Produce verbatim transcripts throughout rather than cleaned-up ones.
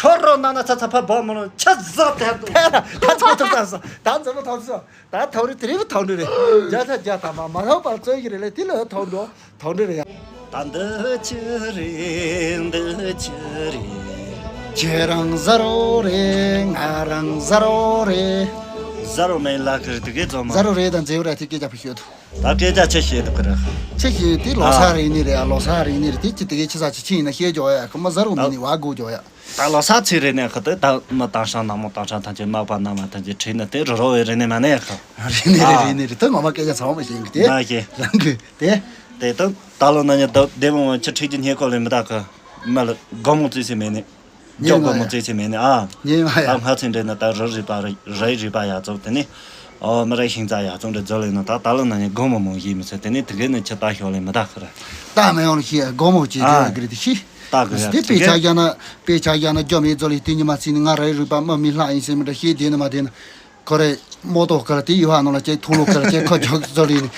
ཐོ་རོ་ན་ན་ཚ་ཚ་ཕ་བོ་མོ་ལོ་ཆ་ཟག་དེ་ད་ད་ཚོ་ཐོ་ས་ས་ད་འཛམ་བུ་ཐོ་ས་ད་ཐོ་རི་དེ་རི་བུ་ཐོ་འདི་རེད། རྒྱ་ཐ་རྒྱ་ཐ་མ་མ་ཐོ་པར་ཙོ་ཡི་རེད་ལེ་དེ་ལ་ཐོ་འགྲོ་ཐོ་འདི་རེད་ཡ། ད་འདི་ཆི་རེད་འདི་ཆི་རེད། ཁྱེད་རང་ཟ་རོ་རེད་ང་རང་ཟ་རོ་རེད། ཟ་རོ་མེད་ལ་ཁིར་དེ་གེ་ཙོ་མ། ཟ་རོ་རེད་དང་མཛེས་བོ་ར་དེ་སྐད་ཆ་ཕུ་ཤོད་དོ། ད་སྐད་ཆ་ཆི་བཤད་འདུག་གི་རེད། ཆི་ཤེས་དེ་ལོ་གསར་རེད་ནི་རེད་ཨ་ལོ་གསར་རེད་ནི་རེད་དེ་ཅི་དེ་གའི་ཆི་ས་ཆི་ཆི་ཡིན་ན་ཤེས་འཇོག་ཡ་ཁོ་མ་ཟ་རུ་མི་ནི་བ་དགོས་འཇོག་ཡ། ད་ལོ་གསར་ཚེ་རེད་ནས་ཁ་དེ་ད་མི་དང་ཧྲང་ནག་མོ་དང་ཧྲང་ཐམས་ཅད་མག་པ་ནག་མ་ཐམས་ཅད་ཁྲིད་ནི་དེ་རི་རོ་བའི་རེད་ནི་མ་ནས་ཁ། རེད་ནི་རེད་ཨ། རེད་ནི་རེད་དེ་ངོ་མ་སྐད་ཆ་ཚང་མ་ཤེས་གི་དེ། ན་ཤེས། རང་གི་དེ། དེ་ད་ད་ལོ་ན་ནི་ད་བདེ་མོ་ཆི་ཁྲིད་ཀྱི་ཉེ་ཁོ་ལས་མི་ད་ཁ། མ་ལ་སྒོ་མོ་བཙུགས་སེ་མེད་ནི། ཉེ་ཇོ་མ་གོ་མོ་ཡ། ཙེ་ཙེ་མེད་ནི་ཨ། ཉེ་མ་ཡ། ད་ང་ཚོའི་འདྲེ་ན་ད་རི་རི་པ་རི་རི་རི་པ་ཡ་ཙོག་དེ་ནི། ཨོ་མི་རེ་ཤིང་ཙ་ཡ་ཙོག་འདྲེ་ཛོ་ལེ་ན་ད་ད་ལོ་ན་ནི་སྒོ་མོ་མོ་ཡི་མི་ཚེ་དེ་ནི་དེ་གའི་ནི་ཆི་ད་ཤོག་ལེ་མི་ད་ཁར། ད་མེ་ཡོང་ཤི་སྒོ་མོ་ཅི་ཨ། ཅི་གི་རེད་ཤི། ད་གི་ཡ་དེ་དེ་པེ་ཆ་ག་ཡ་ན་པེ་ཆ་ག་ཡ་ན་ཇོ་མེ་ཛོ་ལེ་དེ་ཉི་མ་ཚི་ནི་ང་རི་རི་པ་མ་མི་ལྷ་ཡིན་སེ་མི་འདྲ་ཤི་དེ་ནི་མ་དེ་ན། ཁོ་རེ་མོ་ཏོ་ཁ་ལ་དེ་ཡུ་ཧ་ནོ་ལ་ཅེ་ཐུང་ལོ་ཁ་ལ་ཅེ་ཁོ་ཇོག་ཙོ་རི་ནི་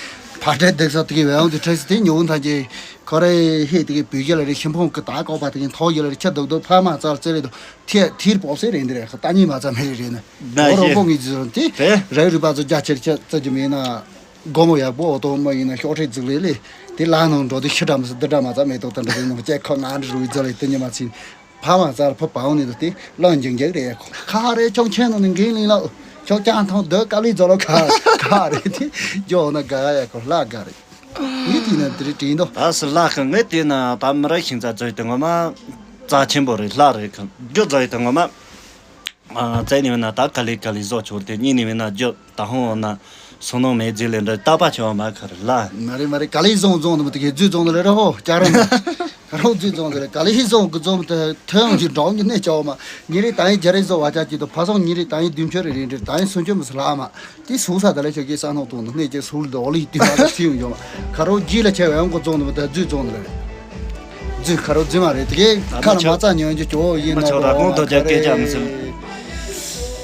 ཕ་ཏྲེ་དེག་ས་དེ་གི་བེ་ཡོང་དེ་ཁྲེ་སི་དེ་ཉོ་བུན་ཐ་ཅེ་ཁོ་རེ་ཧེ་དེ་གི་བུ་གི་ལ་རེ་ཤིང་ཕོང་གི་ད་ཀོ་པ་དེ་གི་ཐོ་ཡི་ལ་རེ་ཁྱ་དུག་དུག་ཕ་མ་ཙལ་ཙེ་རེ་དོ་ཐེ་ཐིར་པོ་སེ་རེ་འདི་རེ་ཁ་ད་ཉི་མ་ཙ་མེ་རེ་རེ་ནི་ན་ཁོ་རོ་ཤེ་ཁོ་ངི་ཛི་རོ་དེ་དེ་རེ་རུ་པ་ཙོ་རྒྱ་ཆེར་ཁྱ་ཙ་ཅི་མེ་ན། སྒོར་མོ་ཡག་པོ་འོ་ཏོ་མ་ཡིན་ན་ཤོག་ཁྲེ་རྫིག་ལེ་ལེ། དེ་ལ་ནང་འགྲོ་དུས་ཤི་འདྲ་མི་སྲིད་འདི་འདྲ་མ་ཚ་མེ་ཏོག་ཏུ་འདྲ་དེ་ནང་སྐྱེ་ཁོ་ང་འདྲི་རུ་ཡི་ཛ་ལེ་དེ་ཉི་མ་ཚིན། ཕ་མ་ཙར་ཕུ་བའོ་ནི་དུ་དེ་ལ་འཇིང་རྒྱག་རེད་ཁོ་ཁ་རེ་ཆོག་ཆེན་ནང་ནས་འགན་ལིང་ལ་ཆོག་ཅང་ཐང་འདི་ཀ་ལི་ཛོ་ལོ་ཁ་ཁ་རེ་དེ་ཇོ་ན་དགའ་ཡ་ཁོ་ལ་དགའ་རེད། ཡིད་དེ་ན་དེ་རེ་དྲིན་དོ། ད་སི་ལ་ཁ་ངས་དེ་ན་ད་མི་ར་ཤིང་ཙ་ཙོ་ཡི་དེ་ངོ་མ་རྩ་ཆེན་པོ་རེད་ལྷ་རེད་ཁ་རྒྱུ་ཙོ་ཡི་དེ་ངོ་མ། ཨ་བཙལ་ནི་མིན་ན་ད་ག་ལེ་ག་ལེ་བཟོ་ཆོག་དེ་གཉིས་ནི་མིན་ན་རྒྱུ་ད་ཧོང་འོ་ན་སོ་ནོ་མེ་རྫི་ལེ་འདྲ་ཏག་པ་ཆེ་བ་མ་ཁར་ལ། མ་རེད་མ་རེད་ག་ལེ་བཟོ་བཟོ་འདི་མོ་དེ་གའི་རྫུས་བཟོ་འདི་ལེ་ར་ཧོ་ཅག་ར་མ་ར་ཧོ་རྫུས་བཟོ་འདི་ལེ་ག་ལེ་བཟོ་གི་བཟོ་མི་དེ་ཐོན་འོང་གི་འགྲོ་འོང་གི་གནས་ཆེ་བ་མ་ཉིན་རེ་ད་ཡིན་བརྒྱ་རེ་བཟོ་བ་ཅག་གི་དུ་ཕ་སོང་ཉིན་རེ་ད་ཡིན་བདུན་ཅུ་རེ་རེ་འདྲེ་ད་ཡིན་སུམ་ཅུ་མི་སུ་ལ་མ་དེ་སུ་ས་ད་ལེ་ཆོ་གི་ས་ནོ་ཏོང་འདི་གནས་ཀྱི་སུ་ལ་དོ་ལི་དུ་མ་ད་ཐིའུ་ཡོང་མ་ཁ་རོ་རྒྱུ་ལ་ཆེ་བ་ཡང་གི་བཟོ་འདི་མོ་དེ་རྫུས་བཟོ་འདི་ལེ། རྫུས་ཁ་རོ་རྫུས་མ་རེད་དེ་གས་ད་ཁ་ལ་མ་ཚ་ཉོན་རྒྱུ་ཅོ་ཡིན་མ་ནོ་ཆོག་ར་གོང་དོ་རྒྱ་སྐད་ཆ་མི་སྲིད།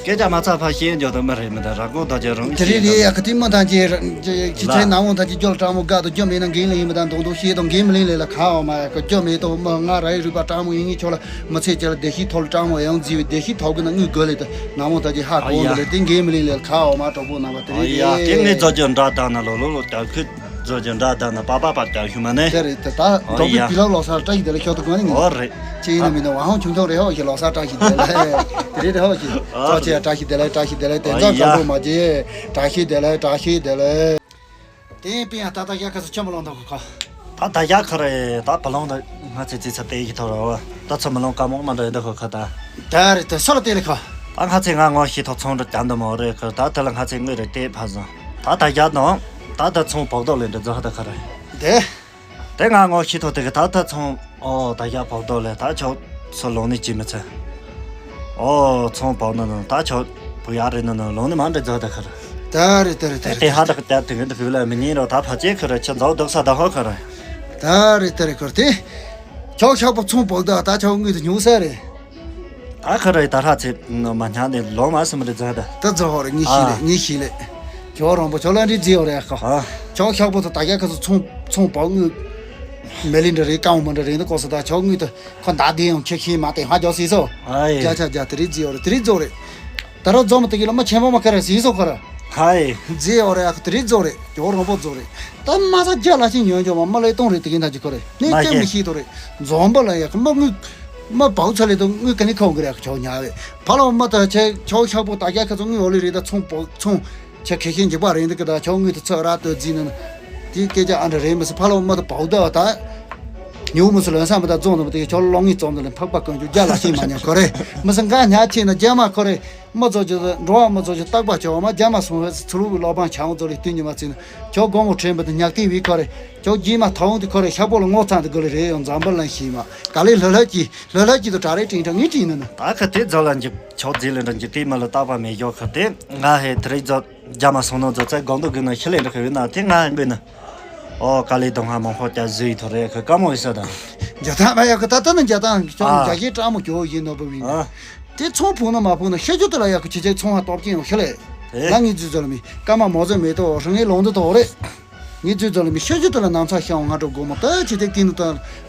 སྐད་ཆ་མ་ཚ་ཕ་ཤེས་འཇོག་ཏུ་མི་རེད་མི་ད་ར་གོང་དོ་རྒྱ་རུང་དེ་རེད་རེད་ཡ་ཁ་ཐིག་མ་ཐང་ཅེ་ཁྱི་ལ་ཆེ་ན་འོང་ཐང་ཅེ་རྒྱོ་ལ་སྤྲང་མོ་དགའ་དོ་རྒྱོ་མེད་ན་འགན་ལེན་ཡིན་མི་ད་མདོང་དོ་ཤེས་དོ་འགན་མི་ལེན་ལེ་ལ་ཁ་འོ་མ་ཡ་ཁ་རྒྱོ་མེད་དོ་མ་ང་ར་ཡི་རུས་པ་སྤྲང་མོ་ཡིན་ངེས་ཆོག་ལ་མི་ཚེ་ཅེ་ལ་བདེ་ཤི་ཐོ་ལ་སྤྲང་མོ་ཡང་རྫི་བའི་བདེ་ཤི་ཐོག་གི་ན་དངུལ་དགོས་ལེ་ད་ན་འོང་ཐང་ཅེ་ཧ་གོ་འདི་ལེ་དེ་འགན་མི་ལེན་ལེ་ལ་ཁ་འོ་མ་གྲོགས་པོ་ན་བ་དེ་རེད་ཡ་དེ་ངས་རྫོ་རྒྱོ་འདྲ་ད་ན་ལོ་ལོ་ལོ་ད་ཁུ། ཛོ་ཅན་འདྲ་ད་ན་པ་པ་པ་ཀྱ་ཤུ་མ་ནེ། དེ་རེད་དེ་ད་འགྲོ་བའི་བི་ལ་ལོ་སར་བཀྲ་ཤིས་བདེ་ལེགས་ཤོག་ཏུ་གོ་ནི་ངོ་རེད། ཅི་ཡིན་ན་མིན་ན་ཝང་ཧོང་ཆུང་ཆུང་རེད་ཧོ་ཞེས་ལོ་སར་བཀྲ་ཤིས་བདེ་ལེགས་དེ་རེད་རེད་ཧོ་ཞེས་ཙོ་ཅེ་བཀྲ་ཤིས་བདེ་ལེགས་བཀྲ་ཤིས་བདེ་ལེགས་དེ་ཙོ་ཀ་ལོ་མ་ཅེ་བཀྲ་ཤིས་བདེ་ལེགས་བཀྲ་ཤིས་བདེ་ལེགས། དེ་པིན་ཡ་ད་ད་ཡ་ཁ་སུ་ཆེན་པོ་ལོང་ད་ཁོ་ཁ། ད་ད་ཡ་ཁ་རེད་ད་བ་ལོང་ད་ང་ཚེ་ཚེ་ཚ་དེ་ཡི་ཐོ་ར་བ་ད་ཚ་མ་ལོང་ཀ་མོག་མ་འདྲ་ཡི་ད་ཁོ་ཁ་ད། ད་རེད་དེ་སོ་ལ་དེ་ལེ་ཁ། ད་ང་ཚེ་ང་ངོ་ཤི་ཐོ་ཚོང་འདྲ་ཀྱ་འདི་མོ་རེད་ཁ་ད་དེ་ལ་ང་ཚེ་དངོས་རེད་དེ་ཕ་ཟ། ད་ད་ཡ་ནོ། ད་ད་ཚོང་བོག་རྡོག་ལེན་འདྲ་རྫོགས་ད་ཁ་རེད། དེ། དེ་ང་ངོ་ཤི་ཐོ་དེ་གི་ད་ད་ཚོང་ཨོ་ད་ཡ་བོག་རྡོག་ལེན་ད་ཆོག་སོ་ལོང་ནི་ཅི་མི་ཚེ། ཨོ་ཚོང་བོག་ནི་ནི་ད་ཆོག་བུ་ཡ་རེད་ནི་ནི་ལོང་ནི་མ་འདྲ་རྫོགས་ད་ཁ་རེད། ད་རེད་ད་རེད་ད་རེད་དེ་ཧ་ད་གི་ད་དེ་གི་འདི་གི་ལ་མི་ཉན་རོ་ད་ཕ་ཅེ་ཁ་རེད་ཆ་རྫོགས་འདུག་ས་ད་ཧོ་ཁ་རེད། ད་རེད་ད་རེད་ཁར་དེ། ཆོག་ཆོག་པོ་ཚོང་བོག་ད་ད་ཆོག་དངུལ་དུ་ཉུང་ས་རེད། ད་ཁ་ར་ཡི་ད་ཧྲ་ཚེ་མ་ཉག་ནས་ལོ་མ་སི་མ་རེ་རྫ་ད། ད་རྫ་ཧོ་རེ་ངི་ཤི་ལེ་ཨ། ངི་ཤི་ལེ། ཇོ་རོང་པོ་ཇོ་ལ་འདྲི་རྫི་ཧོ་རེ་ཨ་ཁ། ཨ། ཇོ་ཤག་པོ་ད་ད་རྒྱ་ཁ་སུ་ཚོང་ཚོང་པ་དངུལ། མེ་ལི་འདྲ་རེ་ཀའོ་མ་འདྲ་རེ་འདི་ཀོ་ས་ད་ཇོ་དངུལ་ད་ཁོ་ད་དེ་ཡང་ཁྱེད་ཁྱེད་མ་དེ་ཧ་ཇོ་སི་སོ། ཨ་ཡེ། རྒྱ་ཆ་རྒྱ་དེ་རི་རྫི་ཧོ་རེ་དེ་རི་རྫོ་རེ། ད་རོ་རྫོ་མ་དེ་གི་ལ་མ་ཆེན་པོ་མ་ཁ་ར་སི་སོ་ཁ་ར། ཧའི། རྫི་ཧོ་རེ་ཨ་ཁ་དེ་རི་རྫོ་རེ་ཇོ་རོང་པོ་རྫོ་རེ། ད་མ་ས་རྒྱ་ལ་ཤི་ཉོན་ཇོ་མ་མ་ལེ་གཏོང་རེ་དེ་གི་ད་ཇི་ཁོ་རེ་ནི་མ་ཁྱེད་ཤེས། མི་ཤེས་དོ་རེ། རྫོང་པ་ལ་ཡ་ཁ་མ་དངུལ། མ་བག་ཚ་ལེ་དང་དངུལ་ག་ནི་ཁོག་གི་རེད་ཁྱོ་ཉ་བས། ཕ་ལོ་མ་ད་ཆེ་ཁྱོ་ཤག་པོ་ད་རྒྱ་ཁ་ཚོ་དངུལ་འོ་ལི་རེད་ད་ཚོང་པོ་ཚོང་ཆེ་ཁེ་ཤེན་འཇིག་པ་རེད་འདི་གི་ད་ཁྱོ་དངུལ་དུ་ཚོ་ར་ཏོ་རྫི་ནི་ན། དེ་སྐད་ཆ་ཨ་འདྲ་རེད་མི་སྲིད་ཕ་ལོ་མ་ད་བག་ད་ད། ཉུ་མི་སྲིད་ལོན་ས་མི་ད་རྫོང་ནི་མི་ད་ཁྱོ་ལོང་ངི་རྩོམ་ད་ལེ་འཕག་པ་ཀུན་རྒྱུ་རྒྱ་ལ་ཤེས་མ་ཉམས་ཁོ་རེ། མི་སྲིད་འགའ་ཉ་ཆེ་ན་རྒྱ་མ་ཁོ་རེ། མི་ཚོ་ཅི་འགྲོ་བ་མི་ཚོ་ཅི་རྟག་པ་བྱ་བ་མ་རྒྱ་མ་སོང་བས་ཚུ་ལུ་བློ་ཕངས་བྱ་བ་ཚོ་ལས་བསྟུན་ཉི་མ་ཚིན། ཁྱོ་དགོང་མོ་དྲན་པ་དུ་ཉག་ཏི་བི་ཁོ་རེ། ཁྱོ་རྗེས་མ་ཐོག་དུ་ཁོ་རེ་ཤག་པོ་ལ་ངོ་ཚང་དུ་དགོས་ལེ་རེ་ཡོང་འཛམ་བུ་གླིང་ཤི་མ་ག་ལེ་ལྷོད་ལྷོད་ཀྱི་ལྷོད་ལྷོད་ཀྱི་དུ་གྲ་རེ་དྲིན་དྲ་ངི་དྲིན་ནི་ནི། ད་ཁ་དེ་རྫོ་ལ་འཇིབ་ཆོག་རྫི་ལེ་འདྲ་འཇིབ་དེ་མ་ལ་རྟག་པ་མེད་ཡོད་ཁ་དེ་ང་ཧེ་དེ་རེ་རྫོ་རྒྱ་མ་སོང་ནོ་རྫོ་ཚད་དགོང་དུ་དགོས་ན་ཤི་ལེ་འདྲ་ཁ་ཡོད་ན་དེ་ང་ཧེ་དགོས་ན། ཨོ་ཀ་ལི་དོང་ཧ་མང་ཕོ་ཀྱ་ཟི་ཡི་ཐོ་རེ་ཁ་ཀ་མོ་ཡི་ས་དང་། རྒྱ་ཐང་མ་ཡག་གི་ད་ལྟ་ནི་རྒྱ་ཐང་ཁྱོད་ཨ། རྒྱ་ཤེས་སྤྲང་མོ་ཁྱོད་ཡིན་ནོ་བུ་བིན། ཨ། དེ་ཚོང་ཕུང་ན་མ་ཕུང་ན་ཤེས་རྒྱུ་དེ་ལ་ཡག་གི་ཆེ་ཆེ་ཚོང་ཧ་སྟོབས་ཆེན་ཡོང་ཤེས་ལེ། ཨེ། ལ་ངི་རྫུ་ཟོ་ལ་མི་ཀ་མ་མོ་ཟོ་མེ་ཏོ་རང་ངའི་ལོང་དུ་ཐོག་རེད། ངས་ཚོད་ཚོད་ལ་མི་ཤོད་ཅི་ཏུ་ལ་ནམ་ཚ་ཤང་ང་འགྲོ་དགོས་མོ་ད་ཅི་ཏེ་ཏི་ནུ་ཏ་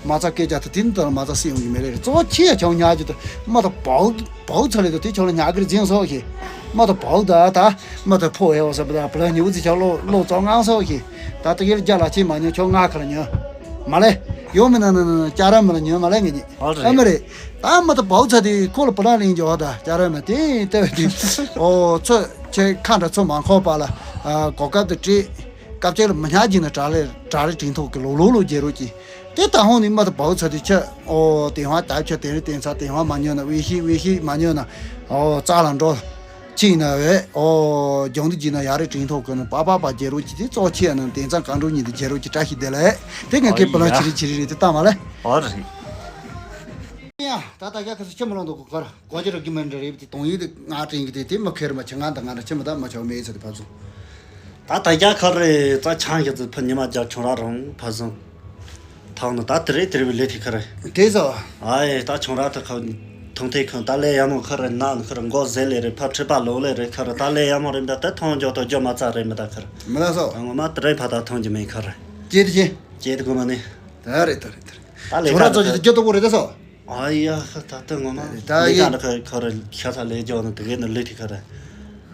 མ་ཚ་སྐད་ཆ་ཏུ་ཏི་ནུ་ཏ་ལ་མ་ཚ་སི་ཡོང་གི་མེ་རེ་རེ་གཙོ་བོ་ཁྱི་ཡ་ཆང་ཉག་ཅི་ཏུ་མ་ཏ་བའུ་བའུ་ཚ་ལེ་ཏུ་ཏི་ཆང་ལ་ཉག་གི་རེ་རྫིང་སོགས་ཤི་མ་ཏ་བའུ་ད་ད་མ་ཏ་ཕོ་ཡ་བ་ས་པ་ད་པ་ལ་ཉི་འུ་ཙི་ཆང་ལོ་ལོ་ཙོ་ངང་སོགས་ཤི་ད་ཏི་གེ་ལ་རྒྱ་ལ་ཅི་མ་ཉོ་ཆོ་ང་ཁ་ལ་ཉོ་མ་ལེ་ཡོ་མི་ན་ན་ན་ཅ་ར་མི་ལ་ཉོ་མ་ལེ་ངེ་ཉི་ཨ་མ་རེ་ད་མ་ཏ་བའུ་ཚ་ཏི་ཁོ་ལ་པ་ལ་ལིང་ཇོ་ད་ཅ་ར་མ་ཏི་ཏེ་ཏི་ཨོ་ཚོ་ཆེ་ཁ་འདྲ་ཚོ་མ་ཁོ་པ་ལ་གོ་སྐབས་ཏུ་ཏྲི། སྐབས་གཅིག་ལ་མི་ཉག་གཅིག་ན་གྲ་ལེ་གྲ་རེ་དྲིན་ཐོག་གི་ལོ་ལོ་ལོ་རྒྱལ་རོགས་ཀྱི། དེ་ད་ཧོང་ནི་མ་ད་བའུ་ཚ་དུས་ཆ་ཨོ་དེ་ཧོང་ད་ཆ་དེ་རེ་དེ་ཚ་དེ་ཧོང་མ་ཉོ་ན་ཝེ་ཤི་ཝེ་ཤི་མ་ཉོ་ན་ཨོ་རྩ་ལ་འགྲོ། ཅིག་ན་བས་ཨོ་རྒྱང་དུ་གྱིས་ན་ཡ་རེ་དྲིན་ཐོག་གི་ན་པ་པ་པ་རྒྱལ་རོགས་ཀྱི་དེ་གཙོ་ཆེ་ན་དེ་ཚ་གང་འགྲོ་ཉིད་དུ་རྒྱལ་རོགས་ཀྱི་བཀྲ་ཤིས་བདེ་ལེགས་དེ་ངས་ཁེ་པ་ལ་ཨོ་ཡ། ཆི་རི་ཆི་རི་རེད་དེ་ལྟ་མ་ལེ། ཨོ་རེད། ཡ་ད་ད་ཡ་ཁ་སི་ཆི་མ་ལོང་དུ་གོ་གར། གོ་ཅི་ར་གི་མན་རེ་རེ་བི་ཏི་དོང་ཡི་དེ་ང་དྲན་གི་དེ་དེ་མ་ཁེར་མ་ཆ་ང་དང་ང་ར་ཆི་མ་ད་མ་ཆོག་མེད་ཚ་དེ་ཕབ་སོང་། ད་ད་རྒྱ་ཁར་རེ་རྩ་ཆང་ཞིག་ཚུ་ཕ་ཉི་མ་རྒྱ་ཆུང་ར་རང་ཕ་སོང་། ཐང་ན་ད་དེ་རེ་དེ་རེ་བི་ལེ་ཐི་ཁ་རེ། དེ་ཟོ། ཨ་ཡེ་ད་ཆུང་ར་ད་ཁ་ཐོང་ཐེ་ཁང་ད་ལེ་ཡ་མོ་ཁ་རེ་ན་ཁ་རེ་མགོ་ཟེ་ལེ་རེ་ཕ་ཁྲི་པ་ལོ་ལེ་རེ་ཁ་རེ་ད་ལེ་ཡ་མོ་རེ་འདི་ད་ཐོང་འཇོ་ཏོ་འཇོ་མ་ཙ་རེ་མི་ད་ཁ་རེ། མི་ད་སོ། ང་མ་དེ་རེ་ཕ་ད་ཐོང་གི་མེད་ཁ་རེ། ཅེ་དེ་ཅེ། ཅེ་དེ་གོ་མ་ནི། ད་རེད་ད་རེད་ད་རེད། ད་ལས་ཆུང་ར་ཀ་ཚོ་ཅིག་ད་སྐྱོ་དོ་པོ་རེད་ད་སོ། ཨ་ཡ་ཧ་ད་ལྟ་ངོ་མ་ད་ལས་ཡ་ཀ་འདི་ཁ་ཁ་རེད་ཤ་ཚ་ལས་ཇོ་ནི་དེ་གའི་ནི་ལས་དེ་ཁ་རེད།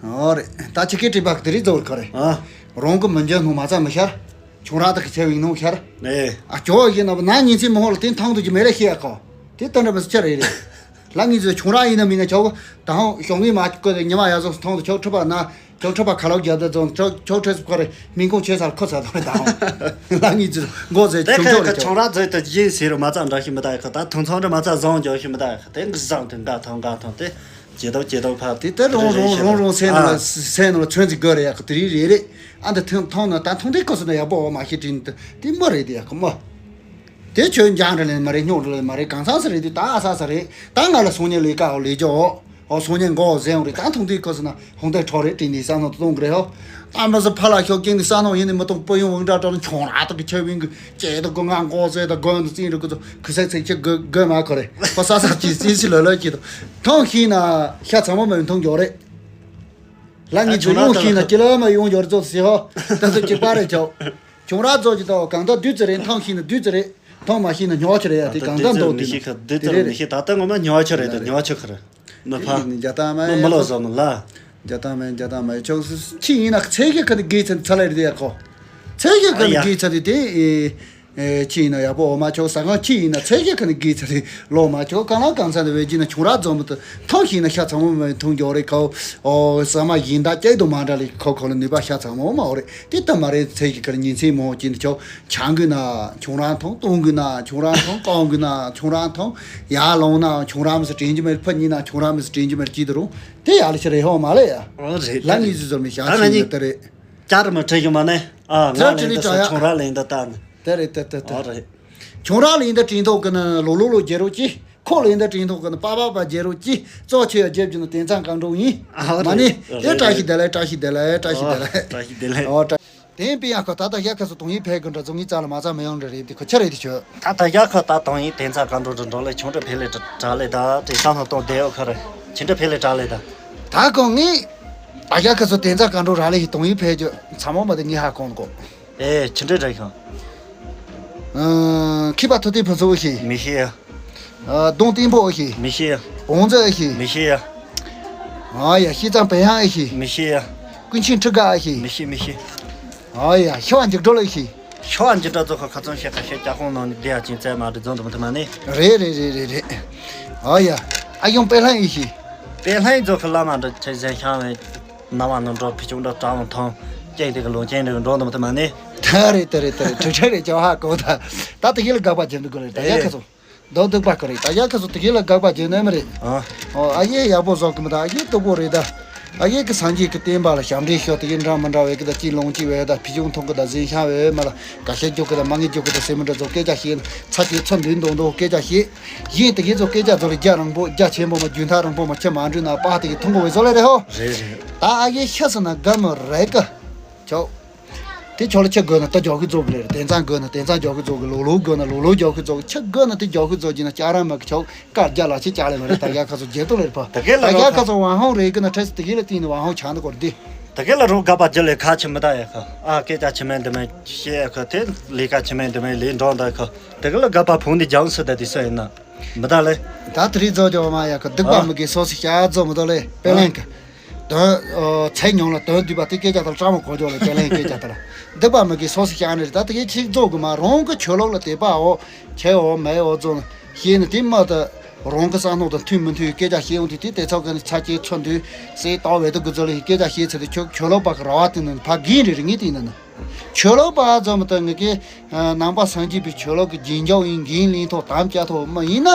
ཨོ་རེད་ད་ཅི་སྐད་དྲིས་པ་དེ་རིགས་ཚོ་ཁ་རེད། ཨ། རང་གི་མི་འཇོན་སྣང་མ་ཚ་མི་ཤར། ཆུང་ར་དག་གི་ཆེ་བའི་ནང་ཤར། ཨེ། ཨ་ཅོ་ཡིན་ན་ན་ཉིན་ཚེ་མི་ཧོ་ལ་དེ་ཐང་དུ་ཅི་མེ་རེ་ཤེས་ཡ་ཁོ། དེ་ལྟ་འདྲ་མི་སི་ཆ་རེད་རེད། ལ་ངེད་ཚོ་ཆུང་ར་ཡིན་ན་མིན་ན་ཆོག་གི་ད་ཧང་ཤོང་གི་མ་ཁོ་ཉི་མ་ཡ་ཟོག་ཐང་དུ་ཆོག་ཁྲི་པ་ན། ཁྱོད་ཁྲི་པ་ཁ་ལོ་རྒྱབ་དེ་ཚོ་ཁྱོད་ཁྱོད་ཁྲི་སུ་ཁོ་རེ་མིན་ཁོང་ཆེ་སར་ཁོ་ཚ་དང་རེ་དང་། ལ་ངེད་ཚོ་མགོ་ཟེ་དེ་ཆུང་ཁའི་ཆོག་རེ་ཁ་ཆོག་ཆུང་ར་ཚོས་དེ་ཡིན་ཟེར་རོ་མ་ཚ་འདྲ་ཤི་མི་ད་ཡ་ཁ་ད་ཐང་ཚང་འདྲ་མ་ཚ་བཟང་འཇོག་ཤི་མི་ད་ཡ་ཁ་དེ་འགི་བཟང་དེ་འགའ་ཐང་འགའ་ཐང་དེ་ཇེ་དོག་ཇེ་དོག་ཕ། དེ་ལྟར་རོང་རོང་རོང་རོང་སེམས་ནང་ལ་སེམས་ནང་ལ་ཚོན་ཚིག་དགོས་རེ་ཡ་ཁ་དེ་རིགས་རེ་རེ། ཨ་འདི་ཐང་ཐང་ན་ད་ཐང་དེ་ཁོ་སུ་ན་ཡག་པོ་འོ་མ་ཤི་དྲིན་དེ་དེ་མོ་རེད་དེ་ཡ་ཁ་མོ། དེ་ཁྱོད་འཇང་རེ་ལེན་མ་རེད་སྙོག་རེ་ལེན་མ་རེད་གང་ཚང་ས་རེད་དེ་ད་ཨ་ས་ས་རེད་ད་ང་ལ་སོང་ཉེ་ལས་ཀ་འོ་ལས་ཇོ་འོ། ཨོ་སོང་ཉེ་མགོ་ཟེ་འོང་རེད་ད་ཐུང་ཐུང་ཁོ་སི་ན་ཧོང་ཏེ་ཁྲོ་རེད་དྲིན་དེ་ས་ནོ་གཏོང་གི་རེད་ཧོ། ཨ་མ་སི་ཕ་ལ་ཤོག་ཀིང་དེ་ས་ནོ་ཡིན་ནི་མི་གཏོང་པོ་ཡོང་བང་འདྲ་འདྲ་ལ་ཁྱོང་ར་ཏོ་གི་ཆེ་བིང་གི་ཅེ་ཏོ་གོ་ང་མགོ་ཟེ་ད་གོན་དུ་ཙིང་རུ་ཀུ་ཚོ་ཁུ་སེ་ཚེ་ཁྱི་གོ་གོ་མ་ཁོ་རེད་ཁོ་ས་ས་ཅི་ཙི་སི་ལོ་ལོ་ཅི་ཏོ་ཐོང་ཤི་ན་ཤ་ཚ་མོ་མ་ཡོང་ཐོང་འགྱོ་རེད། ལ་ངི་ཚོ་ཡོང་ཤི་ན་ཅི་ལ་མ་ཡོང་འགྱོ་རེད་ཙོ་སི་ཧོ་ད་ཚོ་ཅི་པ་རེད་ཆོག་ཁྱོང་ར་ཚོ་ཅི་ཏོ་གང་ད་དུས་ཙི་རེད་ཐོང་ཤི་ན་དུས་ཙི་རེད། ཐོང་མ་ཤེས་ན་ཉོ་ཆ་རེད་ཡ་དེ་གང་ལྟར་འདོད་དེ་ནི་དེ་རེད། ད་ལྟ་ངོ་མ་ཉོ་ཆ་རེད་ད་ཉོ་ཆ་ཁར་མི་ཕ་མི་མི་ལོ་བཟང་མི་ལ། རྒྱ་དང་མེད་རྒྱ་དང་མེད་ཆོག་ཁྱི་ཡིན་ན་ཚེ་གེ་ཁ་ནི་དགེ་ཚ་ཚ་ལ་རེད་ཡ་ཁོ། ཚེ་གེ་ཁ་ནི་དགེ་ཚ་དེ་དེ་ཁྱི་ཡིན་ན་ཡག་པོ་འོ་མ་ཆོག་ས་གང་ཁྱི་ཡིན་ན་ཚེ་གེ་ཁ་ནི་དགེ་ཚ་དེ་ལོ་མ་ཆོག་གང་ལ་གང་ཚ་དེ་བས་ཀྱི་ན་ཆུང་ར་འཛོམས་དུ་ཐོང་ཤེས་ན་ཤ་ཚ་མོ་མེད་ཐུང་འགྱོ་རེད་ཁོ། ཨོ་ས་མ་ཡིན་ད་སྐྱེས་དུ་མ་འདྲ་ལི་ཁོ་ཁོ་ལ་ནུས་པ་ཤ་ཚ་མོ་མ་འོ་རེད། དེ་ལྟ་མ་རེད་ཚེ་གི་ཁར་ཉིན་མཚན་མོ་ཅི་འདི་ཆོག་ཆང་གི་ན་ཁྱུང་རང་ཐོང་། སྟོང་གི་ན་ཁྱུང་རང་ཐོང་། ཀོང་གི་ན་ཁྱུང་རང་ཐོང་། ཡར་ལོང་ན་ཁྱུང་རང་མི་སི་དྲན་གྱི་མེད། ཕ་ཉིན་ན་ཁྱུང་རང་མི་སི་དྲན་གྱི་མེད་ཅི་འདི་རུང་དེ་ཡག་ལ་ཆ་རེད་ཧོ་མ་ལེ་ཡ། ཨོ་རེད་ལ་ངི་ཟི་ཟོ་མི་ཤ་ད་ང་ཆི་གཉིས་ཡ་ད་རེད། བསྐྱར་མ་བྲལ་གྱི་མ་ནས་ཨ་ང་ཚར་ལེན་ཅི་ད་ལི་ས་ཀྲ་ཡ། ཁྱུང་རང་ལེན་ད་ད་ནི། ད་རེད་ད་ད་ད། ཨོ་རེད། ཁྱུང་རང་ལེན་ད་དྲན་ཐོག་གི་ན་ལོ་ལོ་ལོ་རྒྱལ་རོགས་ཅི། ཁོ་ལེན་ད་དྲན་ཐོག་གི་ན་པ་པ་པ་རྒྱལ་རོགས་ཅི། གཙོ་ཆེ་ཡ་རྒྱལ་གྱི་ན་དེང་སང་གང་འགྲོ་ཡིན། ཨོ་མ་ནི་རེད་དེ་བཀྲ་ཤིས་བདེ་ལེགས་བཀྲ་ཤིས་བདེ་ལེགས་བཀྲ་ཤིས་བདེ་ལེགས། བཀྲ་ཤིས་བདེ་ལེགས། ཨོ་བཀྲ། དེ་ཡིན་པས་ཡང་ཁོ་ད་ལྟ་ཞག་ཁ་སོ་དོང་ཡིག་ཕལ་གི་འདྲ་ཚོ་ངའི་རྩ་ལ་མ་རྩ་མི་ཡོང་འདྲ་རེད་དེ་ཁོ་ཆ་རེད་དེ་ཆོད། ད་ལྟ་ཞག་ཁ་ད་དོང་ཡིག་དེང་སང་ག་འགྲོ་འགྲོ་འགྲོ་ལེ་ཆུང་འདྲ་ཕལ་ལེ་དྲ་ལེ་ད་དེ་ས་ལྷ་ཏོག་བསྡད་ཡོད་ཁ་རེད་ཆི་འདྲ་ཕལ་ལེ་དྲ་ལེ་ད། ད་ཁོ་ངའི་ད་ཞག་ཁ་སོ་དེང་སང་ག་འགྲོ་ར་ལེ་ཡི་དོང་ཡིག་ཕལ་གྱི་ཚ་མོ་མ་དེ་ངའི་ཧ་གོ་གོ། ཨེ་ཆི་འདྲ་རེད་ཤང་། ཁྱི་པ་ཐུ་ཏི་ཕུ་ཚུ་ཤི། མི་ཤེས་ཡ། གདོང་བརྟན་པོ་ཨེ་ཤེས། མི་ཤེས་ཡ། བོང་རྫི་ཨེ་ཤེས། མི་ཤེས་ཡ། ཨ་ཡ་ཤེས་ཙང་བེ་ཡང་ཨེ་ཤེས། མི་ཤེས་ཡ། ཀུན་མཁྱེན་ཁྲི་དགའ་ཨེ་ཤེས། མི་ཤེས་མི་ཤེས། ཨ་ཡ་ཤི་བ་འཇིགས་སྒྲོལ་ཨེ་ཤེས། ཤི་བ་འཇིགས་སྒྲོལ་ཚོ་ཁ་ཁ་ཚོན་ཤེས་ཁ་ཤས་ཀྱ་ཁོང་ནང་ནས་བསྡད་ཡ་ཅིང་བཙལ་མ་རེད་རྫོང་དུ་མི་ཐུབ་མ་ནི། རེད་རེད་རེད་རེད་རེད། ཨ་ཡ། ཨ་ཡོང་པེ་ལྷན་ཨེ་ཤེས། པེ་ལྷན་ཚོ་ཁ་བླ་མ་འདྲ་ཆེ་ཟན་ཤང་བའི་ན་བ་ནང་འགྲོ་ཕི་ཆུང་འདྲ་གྲང་ཐང་ཀྱེ་དེ་ག་ལོང་ཅན་རེད་འགྲོ་དུ་མི་ཐུབ་མ་ནི། ད་རེད་ད་རེད་ད་རེད་དྲུག་ཁྲ་རེད་ཅོ་ཧ་གོ་ད། ད་དེ་གི་ལ་དགག་པ་བྱེད་འདུག་གི་རེད་ད་ཡ་ཁ་ཚོ། མདོ་སྡུག་པ་ཁོ་རེད་ད་ཡ་ཁ་སོ་དེ་གི་ལ་དགག་པ་བྱེད་ནི་མ་རེད། ཨ། ཨོ་ཨ་ཡེ་ཡག་པོ་བཟོ་གི་མི་ད་ཨ་ཡེ་སྡུག་པོ་རེད་ད། ཨ་ཡེ་གི་སངས་རྒྱས་ཀྱི་བསྟན་པ་ལ་ཞབས་འདྲེན་ཤོག་དེ་གི་འདྲ་མི་འདྲ་བའི་གི་ད་ཅི་ལོང་ཅི་བས་ད་ཕི་ཆུང་ཐོང་གི་ད་ཟིན་ཤང་བས་མ་ལ་ག་ཤེད་རྒྱུག་གི་ད་མ་ངེས་རྒྱུག་གི་ད་སེ་མི་འདྲ་ཚོ་སྐད་ཆ་བཤད་ཚ་གི་ཚོ་འདུན་མདོག་མདོག་སྐད་ཆ་བཤད། ཡིན་དེ་གི་ཚོ་སྐད་ཆ་ཚོ་ལ་རྒྱ་རིང་པོ་རྒྱ་ཆེན་པོ་མ་རྒྱུན་ཐག་རིང་པོ་མ་ཁྱེད་མ་འདྲུད་ན་པ་དེ་གི་ཐུང་གི་བས་བཟོ་ལེ་རེད་ཧོ། རེད་རེད། ད་ཨ་ཡེ་ཤ་སོ་ན་དགའ་མི་རེད་གི། ཆོག་དེ་ཆོག་ལ་ཆ་དགོས་ན་ད་རྒྱག་གི་རྫོགས་གི་རེད། དེང་སང་དགོས་ན་དེང་སང་རྒྱག་གི་རྫོགས་གི་ལོ་ལོ་དགོས་ན་ལོ་ལོ་རྒྱག་གི་རྫོགས་གི་ཆ་དགོས་ན་དེ་རྒྱག་གི་རྫོགས་ཀྱི་ན་ཅ་ར་མ་གི་ཆོག་དཀར་རྒྱ་ལ་ཆེ་ཅ་ལེ་མ་རེད། ད་རྒྱ་ཁ་སོ་རྒྱལ་ཏོ་ལེ་རེད་པ། ད་གེ་ལ་ད་རྒྱ་ཁ་སོ་ཝང་ཧོང་རེད་གི་ན་ཁྲེས་དེ་གེ་ལ་ཏིང་ནི་ཝང་ཧོང་ཆང་ད་གོར་དེ། ད་གེ་ལ་རོ་དགའ་པ་རྒྱུ་ལས་ཁ་ཆེ་མི་ད་ཡ་ཁ། ཨ་སྐད་ཆ་ཆེ་མེད་འདི་མེད་བཤད་ཡ་ཁ། དེ་ལས་ཀ་ཆེ་མེད་འདི་མེད་ལས་འགྲོ་འདི་ཁ། ད་གེ་ལ་དགའ་པ་ཕུང་འདི་རྒྱང་སུ་ད་དེ་སུ་ཡིན་ན་མི་ད་ལེ། ད་དེ་རིགས་རྫོགས་ཀྱི་བ་མ་ཡ་ཁ། སྡིག་པ་ཨ། མི་དགེ་སོ་སོ་བྱ་རྫོགས་མི་ད་ལེ། དཔེ་ལེན་གི། དོན་ཚེ་ཉུང་ལ་དོན་བསྡུས་པ་དེ་སྐད་ཆ་དང་སྤྲང་མོ་གོ་ཅོག་ལ་དཔེ་ལེན་སྐད་ཆ་དང་། སྡིག་པ་མི་དགེ་སོ་སོ་བྱ་ནི་རེད། ད་དེ་གེ་ཆིག་རྫོགས་གི་མ། རང་གི་ཆོས་ལུགས་ལ་དད་པ་འོ་ཆེ་འོ་མེད་འོ་རྫོགས་ནི་ཤེས་ནི་དེ་མ་ད། རང་གི་བསམ་བློ་དང་མཐུན་མི་མཐུན་སྐད་ཆ་བཤད་ཡོང་དུས་དེ་དེ་ཚོ་གི་ཚ་སྐྱེ་ཚོ་འདུས་སེ་ལྟ་བའི་དུ་གི་ཚོ་ལ་སྐད་ཆ་བཤད་ཚེ་དེ་ཁྱོད་ཆོས་ལུགས་པ་གི་ར་བ་དེ་ནི་ཕ་རྒན་རེ་རེ་ངས་དེ་ནི་ནི་ཆོས་ལུགས་པ་ཚོ་མི་དང་ངི་གི་ནང་པ་སངས་རྒྱས་པའི་ཆོས་ལུགས་ཀྱི་རྒྱན་འཇོག་ཡིན་རྒན་ལིན་ཐོག་དམ་བཅའ་ཐོག་མི་ཡིན་ན་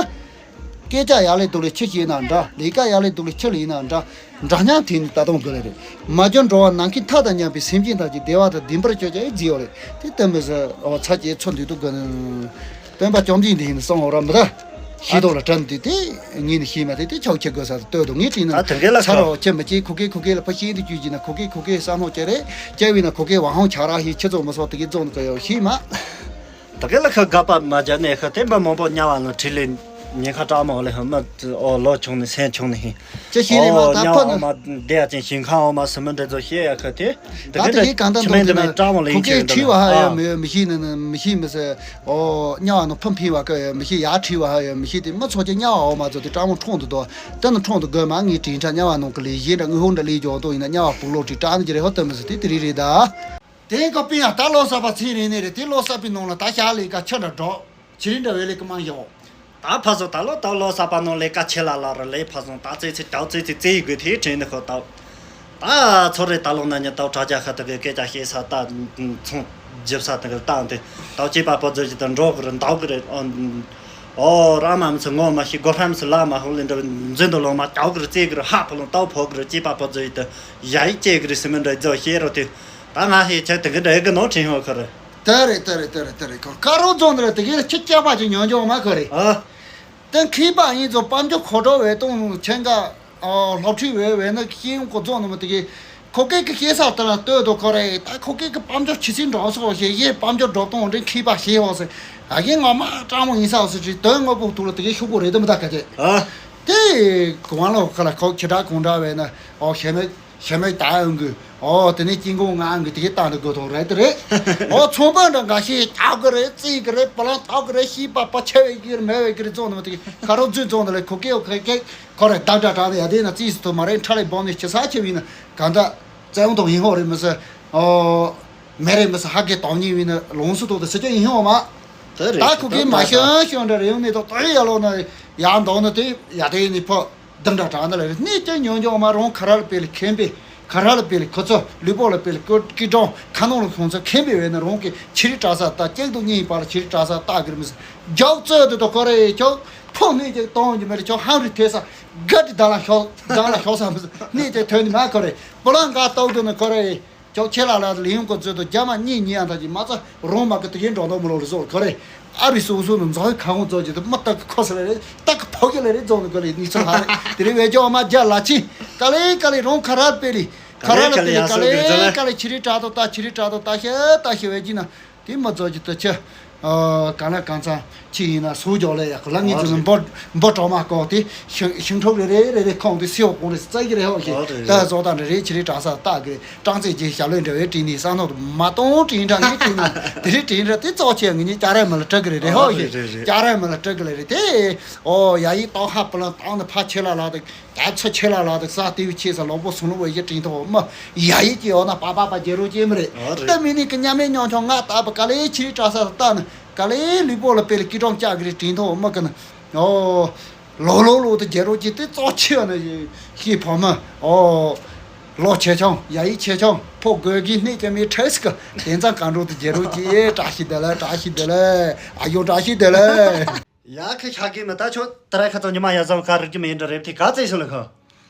སྐད་ཆ་ཡག་ལས་སྡུག་ལས་ཆི་བཤད་ན་འདྲ། ལས་ཀ་ཡག་ལས་སྡུག་ལས་ཆི་ལས་ཡིན་ན་འདྲ། འདྲ་མཉམ་དེ་ནི་ད་དུང་དགོས་ལེ་རེད། མ་གྱུར་འགྲོ་བ་ནམ་མཁའི་མཐའ་དང་མཉམ་པའི་སེམས་ཅན་ཐམས་ཅད་བདེ་བ་དང་ལྡན་པར་གྱུར་ཅིག་ཟེར་ཡོད་རེད། དེ་ལྟ་མི་ཟེར་འོ་ཚ་སྐྱེ་ཚོ་འདུས་དུ་དགོས་ནི། སྟོན་པ་བཅོམ་ལྡན་འདས་ཡིན་གསུང་འོ་ར་མི་ད། ཤེས་རྟོགས་ལ་དྲན་དུས་དེ་ངས་ནི་ཤེས་མ་དེ་དེ་ཆོག་ཁྱེད་དགོས་ས་ལྟོས་དུ་ངས་དྲིས་ན་ད་དེ་འགའི་ལ་ཚ་ཁ་རོ་ཁྱེད་མི་སྐྱེ་ཁུ་སྐྱེ་ཁུ་སྐྱེ་ལ་ཕ་ཤེས་འདི་བཅུ་གྱི་ན་ཁུ་སྐྱེ་ཁུ་སྐྱེ་བསམ་ནོ་ཁྱེད་རེད། སྐྱེ་བས་ན་ཁུ་སྐྱེ་བ་ཧོང་ཆ་ར་ཧི་ཁྱེད་ཚོ་མི་སོགས་དེ་གི་རྫོང་ནི་ག་ཡོ་ཤེས་མ། ད་གེ་ལ་ཁ་དགའ་པ་མ་བྱ་ནས་ཁ་དེ་འབའ་མང་པོ་དམྱལ་བ་ལ་ཁྲིད་ལེ་ཉེན་ཁ་དྲག་མོ་ལེ་ཧ་མ་ཨོ་ལོ་ཆུང་ནི་སེམས་ཆུང་ནི་ཧི། ཅི་ཤེས་ནི་མ་ཨོ་ད་དམྱལ་ཕ་བ་ནི། མ་བསྡད་ཡ་ཅན་ཞིང་ཁ་འོ་མ་སི་མི་འདྲ་ཚོ་ཤེས་ཡ་ཁ་དེ། ད་ད་དེ་གི་གང་ལྟར་ཆི་མེད་འདི་མེད་དྲག་མོ་ལེ་ཁུ་ཡིན་ཁྱེད་སྐད་འདི་ལ་ཁྲིད་བ་ཧ་ཡོད་ཨ། མི་ཡོད་མི་ཤེས་ནི་ནི་མི་ཤེས་མི་ཟེར། ཨོ་དམྱལ་བ་ནི་ཕུ་འཕེན་བ་ཀ་ཡོད་མི་ཤེས་ཡ་ཁྲིད་བ་ཧ་ཡོད་མི་ཤེས་དེ་མི་ཚོ་ཅི་དམྱལ་བ་འོ་མ་ཚོ་དེ་དྲག་མོ་འཁྲུངས་འདུག་དོ། དེ་ནི་འཁྲུངས་འདུག་དགོས་མ་ངའི་དྲིན་ཆ་དམྱལ་བ་ནང་གི་ལས་གཞན་འདྲ་དངུལ་ཧོ་འདྲ་ལས་འཇོག་དོ་ཡིན་ན་དམྱལ་བ་སྤུག་ལོག་ཁྲིད་དྲག་ནི་ཅི་རེད་ཧོ་དེ་མི་ཟེར་དེ་དེ་རིགས་རེད་ད། དེ་ག་པིན་ཡང་ད་ལོ་གསར་པ་ཚིག་རིང་ནས་རེད། དེ་ལོ་གསར་པའི་ནང་ལ་ད་ཞག་ལས་ཀ་ཆ་འདྲ་འགྲོ། ཆི་རིན་འདྲ་བའི་ལས་ཀ་མང་ཡོད། ད་ཕ་སོ་ད་ལོ་ད་ལོ་གསར་པ་ནང་ལས་ཀ་ཆེ་ལ་ལ་ར་ལས་ཕ་སོང་ད་ཙེ་ཙེ་ཏའོ་ཙེ་ཙེ་ཙེ་ཡི་དགོས་དེ་དྲན་ནི་ཁོ་ཏའོ། ད་ཚོ་རེ་ད་ལོ་ན་ཉི་ཏའོ་དྲ་རྒྱ་ཁ་ད་གི་སྐད་ཆ་བཤད་ས་ད་ཚོང་རྒྱབ་ས་ད་གི་ད་འདི་ཏའོ་སྐྱེས་པ་ཕོ་ཛོ་ཞིག་ད་འགྲོ་གི་རེད་འདའོ་གི་རེད། ཨོ་ར་མ་མི་ཚེ་ངོ་མ་ཤི་སྒོ་ཧྲ་མི་ཚེ་ལ་མ་ཧུ་ལི་འདྲ་འཛིན་དུ་ལོ་མ་ཏའོ་གི་རེད་ཙེ་གི་རེད་ཧ་ཕ་ལོང་ཏའོ་ཕོ་གི་རེད་སྐྱེས་པ་ཕོ་ཛོ་ཞིག་ད་ཡ་ཡི་ཅེ་གི་རེད་སི་མི་འདྲ་ཛོ་ཤེས་རོ་དེ། ད་ང་ཧེ་ཆ་དེ་གི་འདྲ་ཡི་གི་ནོ་ཁྲིན་ཧོ་ཁ་རེད། དེ་རེད་དེ་རེད་དེ་རེད་དེ་རེད་ཁོ་ཀ་རོ་རྫོང་འདི་རེད་དེ་གི་ཁྱི་སྐྱག་པ་ཅིག་ཉོན་ཅོག་མ་ཁོ་རེད། ཨ། དེ་མཁས་པ་ཡིན་ཚོ་དཔལ་འབྱོར་མཁོ་སྤྲོད་འོས་གཏོང་ཆེན་ག་སློབ་ཁྲིད་འོས་འོས་ན་ཤེས་ཡོན་གོ་རྫོང་ནི་མི་དེ་གི་ཁོ་སྐད་ཀྱི་ཤེས་ས་དེ་ལ་ལྟོས་དོ་ཁོ་རེད། ད་ཁོ་སྐད་ཀྱི་དཔལ་འབྱོར་ཆི་སྲིད་འགྲོ་སོགས་ཞེས་ཡེ་དཔལ་འབྱོར་འགྲོ་གཏོང་འདྲེན་མཁས་པ་ཞེས་ཧོ་ཟེར། ཨ་ཡེ་ངོ་མ་སྤྲང་མོ་ཡིན་ས་ཧོ་ཟེར་ཅིག་དོན་དངོས་པོ་ཐུག་ལ་དེ་གི་ཤུགས་པོ་རེད་དེ་མི་ད་ག་ཅེ། ཨ། དེ་གོང་ལོ་ཁ་ལ་ཁོ་ཁྱི་དྲག་གོང་དྲག་བས་ན་ཨོ་ཞེ་མེད། ཞེ་མེད་ད་ཨང་གི། ཨོ་དེ་ནས་དཀྱིལ་འཁོར་ང་ཨང་གི་དེ་གི་སྟེང་དུ་དགོས་ཐོག་རེད་དེ་རེད། ཨོ་ཚོང་དཔོན་འདྲ་འགའ་ཤས་ལྟ་གི་རེད་བརྩི་གི་རེད་བ་ལང་ལྟ་གི་རེད་ཤེས་པ་པ་ཆེ་བའི་གི་རེད་མེད་བའི་གི་རེད་བཙོང་ནི་མ་དེ་གི་ཁ་རོག་རྫུན་བཙོང་ནི་ལས་ཁོ་སྐད་ཁོ་སྐད་ཁོ་རེད་བདག་འདྲ་དྲག་ནི་ཡ་དེ་ན་རྩིས་སུ་ཐོ་མ་རེད་ཁྲ་ལས་སྦོམ་ནི་ཁྱི་ས་ཆེ་བའི་ན་གང་ད་བཙན་དོང་ཡིན་ཧོ་རེད་མི་སྲིད། ཨོ་མེ་རེད་མི་སྲིད་ཧ་གི་དོང་ཉིན་བའི་ན་ལོངས་སུ་ཐོག་ཏུ་སྲིད་ཇ་ཡིན་ཧོ་མ། དེ་རེད་ད་ཁོ་གི་མ་ཤོན་ཤོན་འདྲ་རེ་ཡོང་ནི་ཐོག་ཏུ་ཡ་ལོ་ན་ཡ་འདོག་ནི་དེ་ཡ་དེ་ནི་ཕོ། འདི་འདྲ་དྲག་འདི་ལ་རེད། གནས་ཀྱི་ཉོན་ཆུང་མ་རུང་ཁ་རལ་པེ་ལ་མཁན་པེ། ཁ་རལ་པེ་ལ་ཁོ་ཚོ་ལུས་པོ་ལ་པེ་ལ་ཀི་ཀི་གྲོང་ཁ་ནོང་ལ་ཁོང་ཚོ་མཁན་པེ་བས་ན་རུང་གི་ཆི་རི་དྲག་ས་ལྟ་སྐྱེག་དུ་གཉིས་པ་ལ་ཆི་རི་དྲག་ས་ལྟ་གིར་མི་སྲིད། རྒྱག་རྩོད་དུ་དོ་ཁོ་རེ་ཁྱོ་ཕོ་གནས་ཀྱི་གཏོང་གི་མེད་ཁྱོ་ཧང་རི་ཐོས་ས་ག་དི་ད་ལ་ཤོག་ད་ལ་ཤོག་ས་མི་སྲིད། གནས་ཀྱི་ཐོན་ནི་མ་ཁོ་རེ་པོ་ལང་ག་ཏོག་དུ་ནི་ཁོ་རེ། ཅོག་ཆེ་ལ་ལ་ལི་ཡོང་གོ་ཚོད་དུ་རྒྱ་མ་གཉིས་གཉིས་ཡང་ཐག་གི་མ་རྩ་རོང་མ་གི་དུ་ཡིན་འགྲོ་འདོག་མི་ལོ་ལི་བཟོ་ཁོ་རེ། ཨ་རི་སུ་སུ་ནི་འཛོག་གི་ཁ་ཧོང་རྫོགས་ཀྱི་དུ་མ་སྟག་གི་ཁོ་སི་ལ་རེ་སྟག་གི་ཕོ་གི་ལ་རེ་རྫོགས་ནི་གོ་ལི་ནི་ཚོ་ཧ་རེ་དེ་རེ་བའི་ཇོ་མ་རྒྱ་ལ་ཆི་ཀ་ལེ་ཀ་ལེ་རོང་ཁ་རལ་པེ་ལི་ཁ་རལ་པེ་ལི་ཀ་ལེ་ཀ་ལེ་ཆི་རི་དྲག་ཏོ་ཏ་ཆི་རི་དྲག་ཏོ་ཏ་ཤེ་ཏ་ཤེ་བའི་ཇི་ན་དེ་མ་རྫོགས་ཀྱི་དུ་ཆི། གང་ལ་གང་ཚང་ཆི་ཡིན་ན་སུ་ཇོ་ལེ་ཡ་ཁོ་ལ་ངི་ཚོ་ནི་འབོ་འབོ་གྲོག་མ་ཀོ་དེ་ཤིང་ཤིང་ཁྲོག་རེ་རེ་རེ་རེ་ཁོང་དེ་སེའུ་ཀོང་རེ་རྩ་གི་རེ་ཧོ་ཤེ་ད་བཟོ་དང་རེ་རེ་ཆི་རི་དྲག་ས་ཏ་གི་རེ། ཀྲང་ཙེ་རྗེ་ཞབས་ལོས་འདྲ་བའི་དྲིན་ནི་ས་ནོ་མ་གཏོང་དྲིན་དྲག་ངའི་དྲིན་ནི་དེ་རིང་དྲིན་དྲག་དེ་ཙོག་ཆེ་ངི་ཉི་ཅ་ར་མ་ལ་སྤྲད་གི་རེ་རེ་ཧོ་ཤེ་ཅ་ར་མ་ལ་སྤྲད་གི་ལེ་རེ་དེ། ཨོ་ཡ་ཡི་ཏོག་ཧ་པ་ལ་ཏང་ནི་ཕ་ཆེ་ལ་ལ་དེ་ད་ཚོ་ཆེ་ལ་ལ་དེ་ས་དེ་བི་ཆེ་ས་ལོ་པོ་སུ་ནོ་བའི་ཡི་དྲིན་ཐོ་མ་ཡ་ཡི་ཀྱི་ཡོ་ན་པ་པ་པ་རྒྱལ་རོ་ཅེ་མི་རེད། ད་མི་ནི་ཀི་ཉམས་མེད་མྱོང་ཆོང་ང་ད་པ་ཀ་ལེ་ཆི་རི་དྲག་ས་ལྟ་ནི་ཀ་ལེ་ལུས་པོ་ལ་པེ་ལི་ཀི་ཀྲོང་ཅག་གི་རེ་དྲིན་ཐོ་མ་ཀི་ནི། ཨོ། ལོ་ལོ་ལོ་དུ་རྒྱལ་རོ་ཅི་དེ་ཙོག་ཆེ་ན་ཤི་ཕོ་མ། ཨོ། ལོ་ཆེ་ཆུང་ཡ་ཡི་ཆེ་ཆུང་ཕོ་དགོས་གི་གནས་ཀྱི་མི་ཁྲེས་ཀི་དེ་ཚང་གང་འགྲོ་དུ་རྒྱལ་རོ་ཅི་བཀྲ་ཤིས་བདེ་ལེགས་བཀྲ་ཤིས་བདེ་ལེགས་ཨ་ཡོ་བཀྲ་ཤིས་བདེ་ལེགས། ཡ་ཁི་ཤ་གི་མི་ད་ཆོ་ད་ར་ཁ་ཚོ་ཉི་མ་ཡ་ཟམ་ཁ་རིག་གི་མི་འདྲ་རེབ་ཐི་ག་ཚེ་ཤི་ལ་ཁ།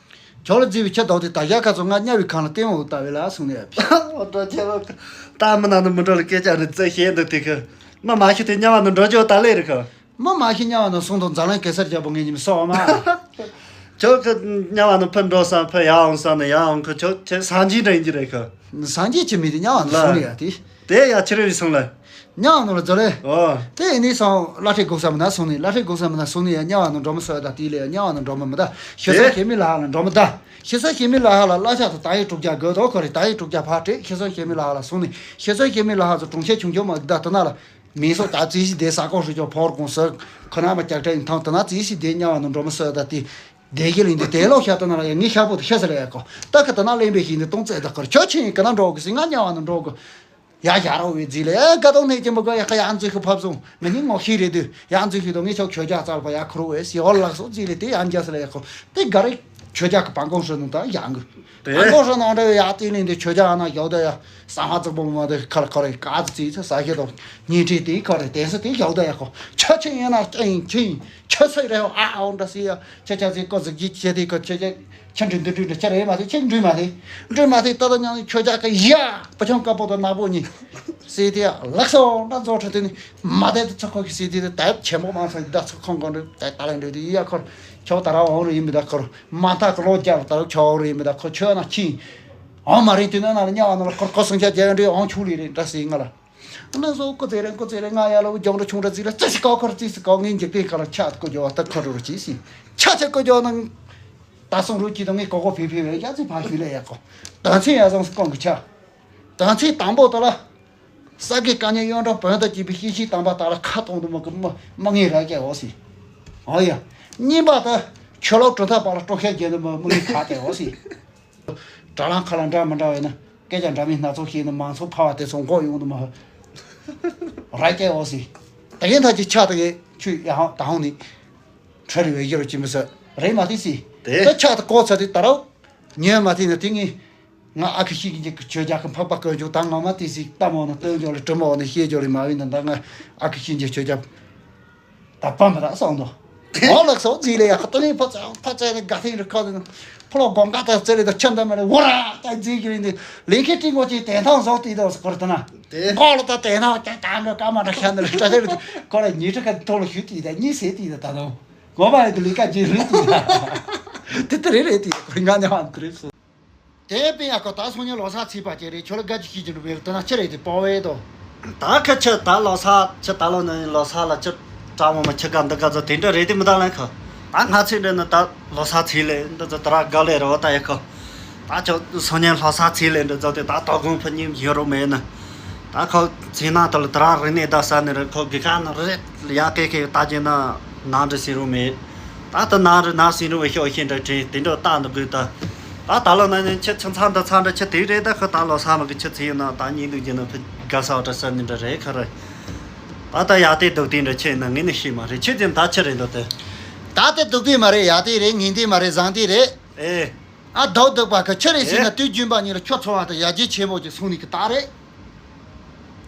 ཁྱོད་ལ་རྫི་བའི་ཁྱི་དོག་དེ་ད་ཡ་ཁ་ཚོ་ང་དམྱལ་བའི་ཁང་ལ་སྟེང་འོག་ལྟ་བའི་ལ་སོང་ནས་ཡ་ཕི། འོ་འགྲོ་ཁྱེད་ལ་ད་མི་ན་ནི་མི་འགྲོ་ལ་སྐད་ཆ་ནི་རྩེ་ཤེས་འདུག་དེ་ཁི། མི་མ་ཤི་དེ་དམྱལ་བ་ནི་འགྲོ་རྒྱུ་ད་ལེ་རི་ཁི། མི་མ་ཤི་དམྱལ་བ་ནི་སོང་དང་འཛམ་གླིང་གེ་སར་རྒྱལ་པོ་ངེད་ཉིད་སོགས་མ། ཁྱོད་ཁི་དམྱལ་བ་ནི་ཕི་འགྲོ་ས་ཕི་ཡ་འོང་ས་ནི་ཡ་འོང་ཁི་ཁྱོད་ཁྱེད་སངས་རྒྱས་འདྲ་ཡིན་གྱི་རེད་ཁི། སངས་རྒྱས་ཀྱི་མི་དེ་དམྱལ་བ་ནི་སོང་ནས་ཡ་དེ། དེ་ཡ་ཕྱི་རོལ་རི་སོང་ལ། ཉ་བ་ནོར་ལ་ཛོ་ལེ། ཨོ། དེ་ཡིན་ནི་སང་བླ་ཁྲི་གུང་ས་མི་ན་སོང་ནི། བླ་ཁྲི་གུང་ས་མི་ན་སོང་ནི་ཡ་ཉ་བ་ནོར་འགྲོ་མི་སོ་ཡ་ད་དེ་ལས་ཡ་ཉ་བ་ནོར་འགྲོ་མི་སོ་ཡ་ད། ཤི་ས་ཤི་མི་ལ་ཧ་ལ་འགྲོ་མི་ད། ཤི་ས་ཤི་མི་ལ་ཧ་ལ་བླ་ཤ་ཐོ་ད་ཡི་དྲུག་བརྒྱ་དགོས་དོ་ཁོ་རེ་ད་ཡི་དྲུག་བརྒྱ་ཕ་སྤྲད། ཤི་ས་ཤི་མི་ལ་ཧ་ལ་སོང་ནི། ཤི་ས་ཤི་མི་ལ་ཧ་ཚོ་གྲོང་ཁྱེར་ཆུང་ཆུང་མ་ད་དུ་ན་ལ། མིང་སོགས་ད་རྩིས་གཞི་དེ་ས་ཀོ་ཧྲུ་ཅོ་ཕོར་གོང་ས་ཁོ་ན་མ་ཀྱག་ཀྲ་ཡིན་ཐང་དུ་ན་རྩིས་གཞི་དེ་ཉ་བ་ནོར་འགྲོ་མི་སོ་ཡ་ད་དེ། དེ་གི་ལིང་དེ་དེ་ལོག་ཤ་དུ་ན་ལ་ཡ་ངི་ཤ་པོ་དུ་ཤ་ས་ལ་ཡ་ཀོ། ད་ཁ་དུ་ན་ལེན་པའི་ཞིང་དེ་གཏོང་རྩེ་ད་ཁར་ཁྱོད་ཆེན་ཡིན་ག་ན་འགྲོ་གི་སི་ང་ཉ་བ་ནོར་འགྲོ་གི། ཡ་ཡ་རོ་བའི་རྫི་ལེ་ཨེ་དགའ་དོག་ནས་ཀྱི་མི་དགོས་ཡ་ཁ་ཡ་འཛུལ་ཤི་ཕབ་སོང་། ང་ནི་ངོ་ཤེས་རེད་དུས་ཡ་འཛུལ་ཤི་དོ་ངས་ཆོག་ཁྱོད་ཅག་རྩར་པ་ཡ་ཁུར་བས་སི་ཧོར་ལགས་སོ་རྫི་ལེ་དེ་ཡ་འཇའ་ས་ལ་ཡ་ཁོ་དེ་ག་རེ། ཁྱོད་ཅག་གི་བང་ཀོང་ཧྲི་ནང་ད་ཡ་འགུ། དེ། བང་ཀོང་ཧྲི་ནང་འདྲ་བའི་ཡ་དེ་ལིང་དེ་ཁྱོད་ཅག་ན་ཡོད་ད་ཡ་ས་མ་ཙག་པོ་མ་དེ་ཁར་ཁར་ག་ཙི་ཙི་ས་ཤེ་དོ་ཉིན་ཁྲི་དེ་ཁར་དེ་ས་དེ་ཡོད་ད་ཡ་ཁོ་ཁྱོད་ཆེན་ཡིན་ན་ཅི་ཡིན་ཁྱི་ཡིན་ཁྱི་སུ་རེད་ཨ་ཨོ་འདྲ་སི་ཡ། ཁྱེད་ཅག་ཚོའི་སྐོར་ཟིག་གིས་ཁྱེད་དེའི་སྐོར་ཁྱེད་ཅག་ཁྱེད་འགྲུལ་འདི་འགྲུལ་འདི་ཁྱེད་རེད་མ་ཟེར་ཁྱེད་འགྲུལ་མ་ཟེར། འགྲུལ་མ་ཟེར་ད་ལྟ་ཉང་ཁྱོད་ཅག་གི་ཡ་བུ་ཆུང་དཀར་པོ་དང་ནག་པོ་གཉིས། སི་དེ་ཡ་ལགས་སོ་འདྲ་རྫོགས་ཁྲི་དེ་ནི་མ་དེ་དུ་ཚོ་ཁོ་གི་སི་དེ་དེ་ད་ཆེན་པོ་མང་ཚང་གི་ད་ཚོ་ཁོང་གང་འགྲུལ་ད་ད་ལན་འགྲུལ་དེ་ཡ་ཁོར་ཁྱོད་ད་ར་འོང་རུ་ཡིན་མི་ད་ཁོར་མ་ཐག་གི་ལོ་བརྒྱ་ལ་ད་རུ་ཁྱོད་འོང་རུ་ཡིན་མི་ད་ཁོ་ཁྱོད་ན་ཁྱིན། འོང་མ་རིང་དུས་ན་ན་ལ་ཉ་བ་ན་ལ་ཁོར་ཁོ་སང་ཆ་རྒྱ་ཡ་འགྲུལ་འོང་ཆུག་ལི་རེད་འདྲ་སི་ང་ལ། ང་ཚོ་སྐུ་ཚེ་རིང་སྐུ་ཚེ་རིང་ང་ཡ་ལོ་རྒྱང་འགྲོ་ཆུང་འདྲ་ཟིག་ལ་ཙི་སི་ཀའོ་ཁར་ཙི་སི་ཀའོ་ངའི་འཇིག་རྟེན་ཁ་ལ་ཆག་ཏུ་ཀོ་ཇོ་བ་ཏར་ཁ་རུ་རུ་ཅི་སི་ཆ་ཆ་ཀོ་ཇོ་ན་ད་སོང་རུ་ཅི་དང་ངའི་ཀོ་ཀོ་ཕི་ཕི་བའི་ཡ་ཙི་ཕ་ཤུལ་ལ་ཡ་ཀོ་ད་ཚེ་ཡ་ཟང་སི་ཀོང་གི་ཆ་ད་ཚེ་དང་པོ་ད་ལ་ས་དགེ་བཀའ་ཉན་གཡོན་གྲོང་བོན་དུ་སྐྱེས་པའི་ཤེས་ཤེས་དམ་པ་ད་ལ་ཁ་གཏོང་དུ་མ་གི་མ་མ་ངེས་ར་ཀྱ་འོ་སི་ཨོ་ཡ་གཉིས་པ་ད་ཆོས་ལོག་གྲུབ་མཐའ་པ་ལ་སྤྲོ་ཤ་རྒྱན་དུ་མ་མ་ངེས་ཁ་ཀྱ་འོ་སི། དྲ་ལམ་ཁ་ལ་འདྲ་མི་འདྲ་བས་ན་སྐད་ཆ་འདྲ་མིན་སྣ་ཚོགས་བཤད་ན་མང་ཚོགས་ཕ་བ་དེ་ཚོ་མགོ་ཡོང་དུ་མ་ར་སྐད་འོ་སི། ད་གིན་ཐ་ཅི་ཆ་ད་གི་ཆུ་ཡ་ཧང་ད་ཧང་ནི་ཁྲ་རི་བའི་ཡོ་རོ་ཅི་མི་ས་རེད་མ་དེ་སི། དེ། ད་ཆ་ད་གོ་ཚ་དེ་ད་ར་ཉོས་མ་དེ་ན་དེ་ངི་ང་ཨ་ཁི་ཤི་གི་ཆོས་རྒྱལ་གི་འཕགས་པ་དཀོན་མཆོག་ད་ང་མ་དེ་སི་ལྟ་མོ་ན་སྟོན་འཇོག་ལ་དྲི་མོ་ནི་བཤད་འཇོག་ལ་མ་བས་ན་ད་ང་ཨ་ཁི་ཤི་གི་ཆོས་རྒྱལ། ད་པ་མ་ར་སོང་དོ། ཨོ་ལགས་སོ་ཛི་ལེ་ཡ་ཁ་ཏོ་ནི་ཕོ་ཚ་ཕོ་ཚ་ནི་དགའ་ཐེངས་རི་ཁ་ཏོ་ནི་ཕོ་ལོ་དགོང་ཁ་ཏ་ཙེ་རི་ད་ཁྱམས་ད་མ་རེ་འོ་ར་ད་ཛི་གི་རི་འདི་ལེ་ཁེ་ཏི་ངོ་ཅི་དེ་ཐང་ཟོག་ཏི་དོ་སྐོར་ཏ་ན། དེ། ཁོ་ལོ་ད་དེ་ཐང་ད་ད་འགྲོ་ཀ་མ་འདྲ་ཤ་འདི་རི་ད་དེ་རི་ཁོ་ལ་ཉི་ཁྲི་ཁ་ཐོ་ལོ་ཤུ་ཏི་ད་ཉི་སེ་ཏི་ད་ད་དོ་གོ་མ་ཡི་དུ་ལི་ཀ་ཇི་རི་ཏི་ད་དེ་དེ་རི་རི་ཏི་ཁོ་རི་ང་ཉ་བ་དེ་རི་སོ། དེ་པིན་ཡ་ཁོ་ད་སང་ཉིན་ལོ་གསར་ཚེས་པ་ཅིག་རེད། ཁྱོད་ལ་དགའ་ཅིག་ཤེས་ཀྱི་འདུག་པས་དེ་ན་ཅི་རེད་དེ་པོ་ཝེ་དོ། ད་ཁ་ཆེ་ད་ལོ་གསར་ཆེ་ད་ལོ་ནི་ལོ་གསར་ལ་ཆེ་དྲ་མོ་མ་ཆེ་ག་འདི་ག་ཚོ་དེ་འདྲ་རེད་དེ་མི་ད་ལན་ཁ་ད་ང་ཚོའི་འདྲ་ནི་ད་ལོ་གསར་ཚེས་ལས་འདི་ཚོ་ད་ར་དགའ་ལས་རེད་བ་ད་ཡ་ཁ་ད་ཁྱོད་སང་ཉིན་ལོ་གསར་ཚེས་ལས་འདི་ཚོ་དེ་ད་དོ་དགོང་ཕ་ཉིན་ཡོད་རོགས་མེད་ནི་ད་ཁ་ཚེས་ན་ད་ལ་ད་ར་རི་ནས་ད་ས་ནི་རེད་ཁོ་གི་ཁ་ནི་རེད་ཡ་ཀེ་ཀེ་ད་ཅེ་ན་ན་འདྲ་སེ་རོགས་མེད། ད་ལྟ་ན་རི་ན་སྲིན་རི་བའི་ཤོག་ཤིན་འདྲ་བྲིས་དེ་འདྲ་ལྟ་འདུག་དགོས་ད། ད་ད་ལོ་ན་ནི་ཁྱི་ཁྱི་ཚང་འདི་ཚང་འདྲ་ཁྱི་དེ་རེད་ད་ཁོ་ད་ལོ་ས་མ་གི་ཁྱི་ཚེ་ཡིན་ན་ད་གཉིས་འདུག་རྒྱུ་ན་ཕི་དགའ་ས་བ་འདྲ་ས་ནི་འདྲ་རེད་ཁ་རེད། ད་ད་ཡ་དེ་སྡུག་དེ་འདྲ་ཁྱི་ཡིན་ན་ངས་ནི་ཤེས་མ་རེད་ཁྱི་དེ་ད་ཁྱི་རེད་འདུག་དེ། ད་དེ་སྡུག་དེ་མ་རེད་ཡ་དེ་རེད་ངན་དེ་མ་རེད་བཟང་དེ་རེད། ཨེ། ཨ་ཟླ་བ་བདུན་པ་ཁ་ཁྱི་རེད་ཟེར་ན་དུས་རྒྱུན་པ་ཉིད་ལ་ཁྱོད་ཚོ་བ་དང་ཡ་རྒྱལ་ཆེན་པོ་ཅིག་སོང་ནི་གི་ད་རེད།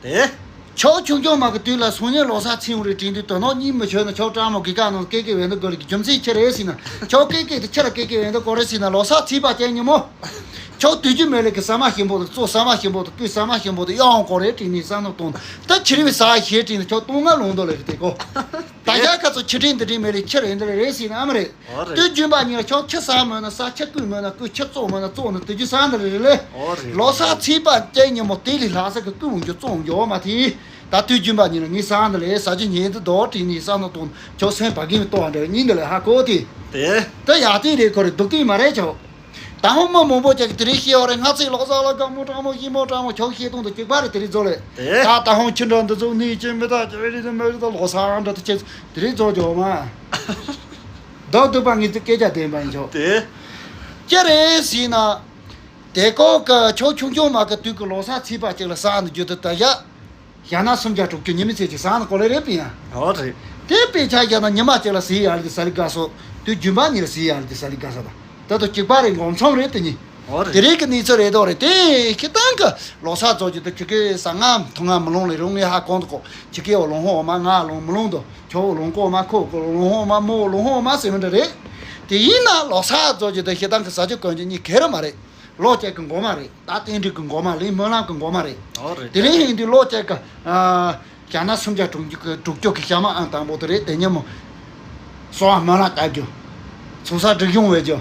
དེ། ཆོག་ཆུང་ཆུང་མ་གི་དུས་ལ་སང་ཉིན་ལོ་གསར་ཚེས་རེད་དྲན་དུས་དོ་ནོ་གཉིས་མི་ཆོད་ན་ཆོག་ཀྲང་མོ་གི་ཀ་ནང་ཀེ་ཀེ་བེ་འདུག་གོ་རེ་གི་རྒྱུ་མཚན་ཆི་རེད་ཟེར་ན་ཆོག་ཀེ་ཀེ་དེ་ཆི་ལ་ཀེ་ཀེ་བེ་འདུག་གོ་རེ་ཟེར་ན་ལོ་གསར་ཚེས་པ་ཅན་ཉིན་མོ། ཆོག་དུས་རྒྱུན་མེད་ལེ་གི་ཟ་མ་ཞིམ་པོ་དང་བཙོ་ཟ་མ་ཞིམ་པོ་དང་སྐུ་ཟ་མ་ཞིམ་པོ་དང་གཡང་གོ་རེ་དྲན་ནི་བསམ་བློ་གཏོང་ད་ཆི་རེ་བའི་ཟ་ཞེས་དྲན་ནི་ཆོག་གཏོང་ང་ལོང་དོ་ལེ་རེད་དེ་གོ། ད་ཡ་ཁ་ཚོ་ཆི་དྲན་འདི་དྲན་མེད་ལེ་ཆི་རེད་འདི་རེད་ཟེར་ན་ཨ་མ་རེད། ཨོ་རེད། དུས་རྒྱུན་པ་ཉིན་ལ་ཁྱོད་ཁྱི་ཟ་མོད་ན་ཟ་ཁྱི་རྐུ་མོད་ན་རྐུ་ཁྱི་བཙོ་མོད་ན་བཙོ་ན་དུས་རྒྱུན་ཟ་འདི་རེད་ལེ། ཨོ་རེད། ལོ་གསར་ཚེས་པ་ཅན་ཉིན་མོ་དེ་ལས་ལྷག་ས་གི་རྐུ་འོང་རྒྱུ་བཙོ་འོང་རྒྱུ་ཨོ་མ་དེ། ད་དུས་རྒྱུན་པ་ཉིན་ལ་ངས་ཟ་འདི་ལས་ཟ་རྒྱུ་ཉེ་འདི་རྡོ་བྲིས་ནས་ཟ་ན་གཏོང་ཁྱོད་སེམས་བག་གིན་ལྟོ་བ་འདྲ་གཉིས་འདི་ལས་ཧ་གོ་དེ། དེ། ད་ཡ་དེ་རེད་ཁོ་རེ་སྡུག་དེ་མ་རེད་ཆོག་ད་ཧོ་མ་མང་པོ་ཅག་གི་དེ་རིང་ཤེས་ཡོད་རེད། ང་ཚོའི་ལོ་གསར་ལ་དགའ་མོ་གྲང་མོ་ཞིམ་མོ་གྲང་མོ་ཁྱོད་ཤེས་གཏོང་དུ་གཅིག་པ་རེད་དེ་རིང་རྫོགས་ལེ། དེ། ད་ད་ཧོང་ཁྱི་འདྲ་འདི་ཚོ་ནི་ཅི་མི་ད་ཅི་རེད་མི་རེད་ད་ལོ་གསར་འདྲ་དུ་ཁྱེད་དེ་རིང་རྫོགས་འཇོག་མ། ད་སྡུག་པ་ངེད་ཚོ་སྐད་ཆ་བདེན་པ་ཡིན་ཆོག་དེ། ཅི་རེད་ཟེར་ན། དེ་ཀོ་ཀ་ཆོག་ཆུང་ཆུང་མ་ཀ་དུས་ཀྱི་ལོ་གསར་ཚེས་པ་གཅིག་ལ་ས་འདི་རྒྱུ་དུ་ད་ཡ། ཞག་ན་སུམ་བརྒྱ་དྲུག་ཅུ་ཉི་མའི་ཚེས་ཀྱི་ཟངས་ནི་གོ་ལེ་རེད་པིན་ཡ། ཨོ་རེད། དེ་དཔེ་ཆ་བཞག་ན་ཉི་མ་གཅིག་ལ་ཟི་ཡ་ལི་དེ་ས་ལི་དགའ་སོ། དུས་རྒྱུན་པ་ཉིད་ལ་ཟི་ཡ་ལི་དེ་ས་ལི་དགའ་ས་དང་། ད་དུ་གཅིག་པ་རེད་འགོམ་ཚོམ་རེད་དེ་ཉིད། ཨོ་རེད། དེ་རིང་གི་གནས་ཚུལ་རེད་དོ་རེད་དེ་ཁྱི་ཏང་གི་ལོ་གསར་རྫོགས་ཀྱི་དུ་ཁྱི་གི་ས་ང་ཐུང་ང་མི་ལོང་ལེ་རུང་ངའི་ཧ་གོང་དུ་གོ་ཁྱི་གི་འོ་ལོང་ཧོ་མ་ང་ལོང་མི་ལོང་དོ་ཁྱོ་འོ་ལོང་གོ་མ་ཁོ་གོ་ལོང་ཧོ་མ་མོ་འོ་ལོང་ཧོ་མ་ཟེར་མི་འདྲ་རེད། དེ་ཡིན་ན་ལོ་གསར་རྫོགས་ཀྱི་དུ་ཁྱི་ཏང་གི་ས་ཆུ་གོན་གྱི་གཉིས་གེ་རུ་མ་རེད། ལོ་གཅིག་གི་འགོ་མ་རེད། ད་རྟེན་འབྲེལ་གི་འགོ་མ་ལས་སྨོན་ལམ་གི་འགོ་མ་རེད། ཨོ་རེད། དེ་རིང་ཡིན་དུས་ལོ་གཅིག་གི་ཨ་ཞག་ན་སུམ་བརྒྱ་དྲུག་ཅུ་གི་དྲུག་ཅུ་གི་ཞག་མ་ཨང་དང་པོ་དེ་རེད། དེ་ཉིན་མོ་གསོལ་བ་སྨོན་ལམ་བཏབ་རྒྱུ། ཚོགས་བསགས་སྒྲིབ་སྦྱོང་བྱེད་རྒྱུ།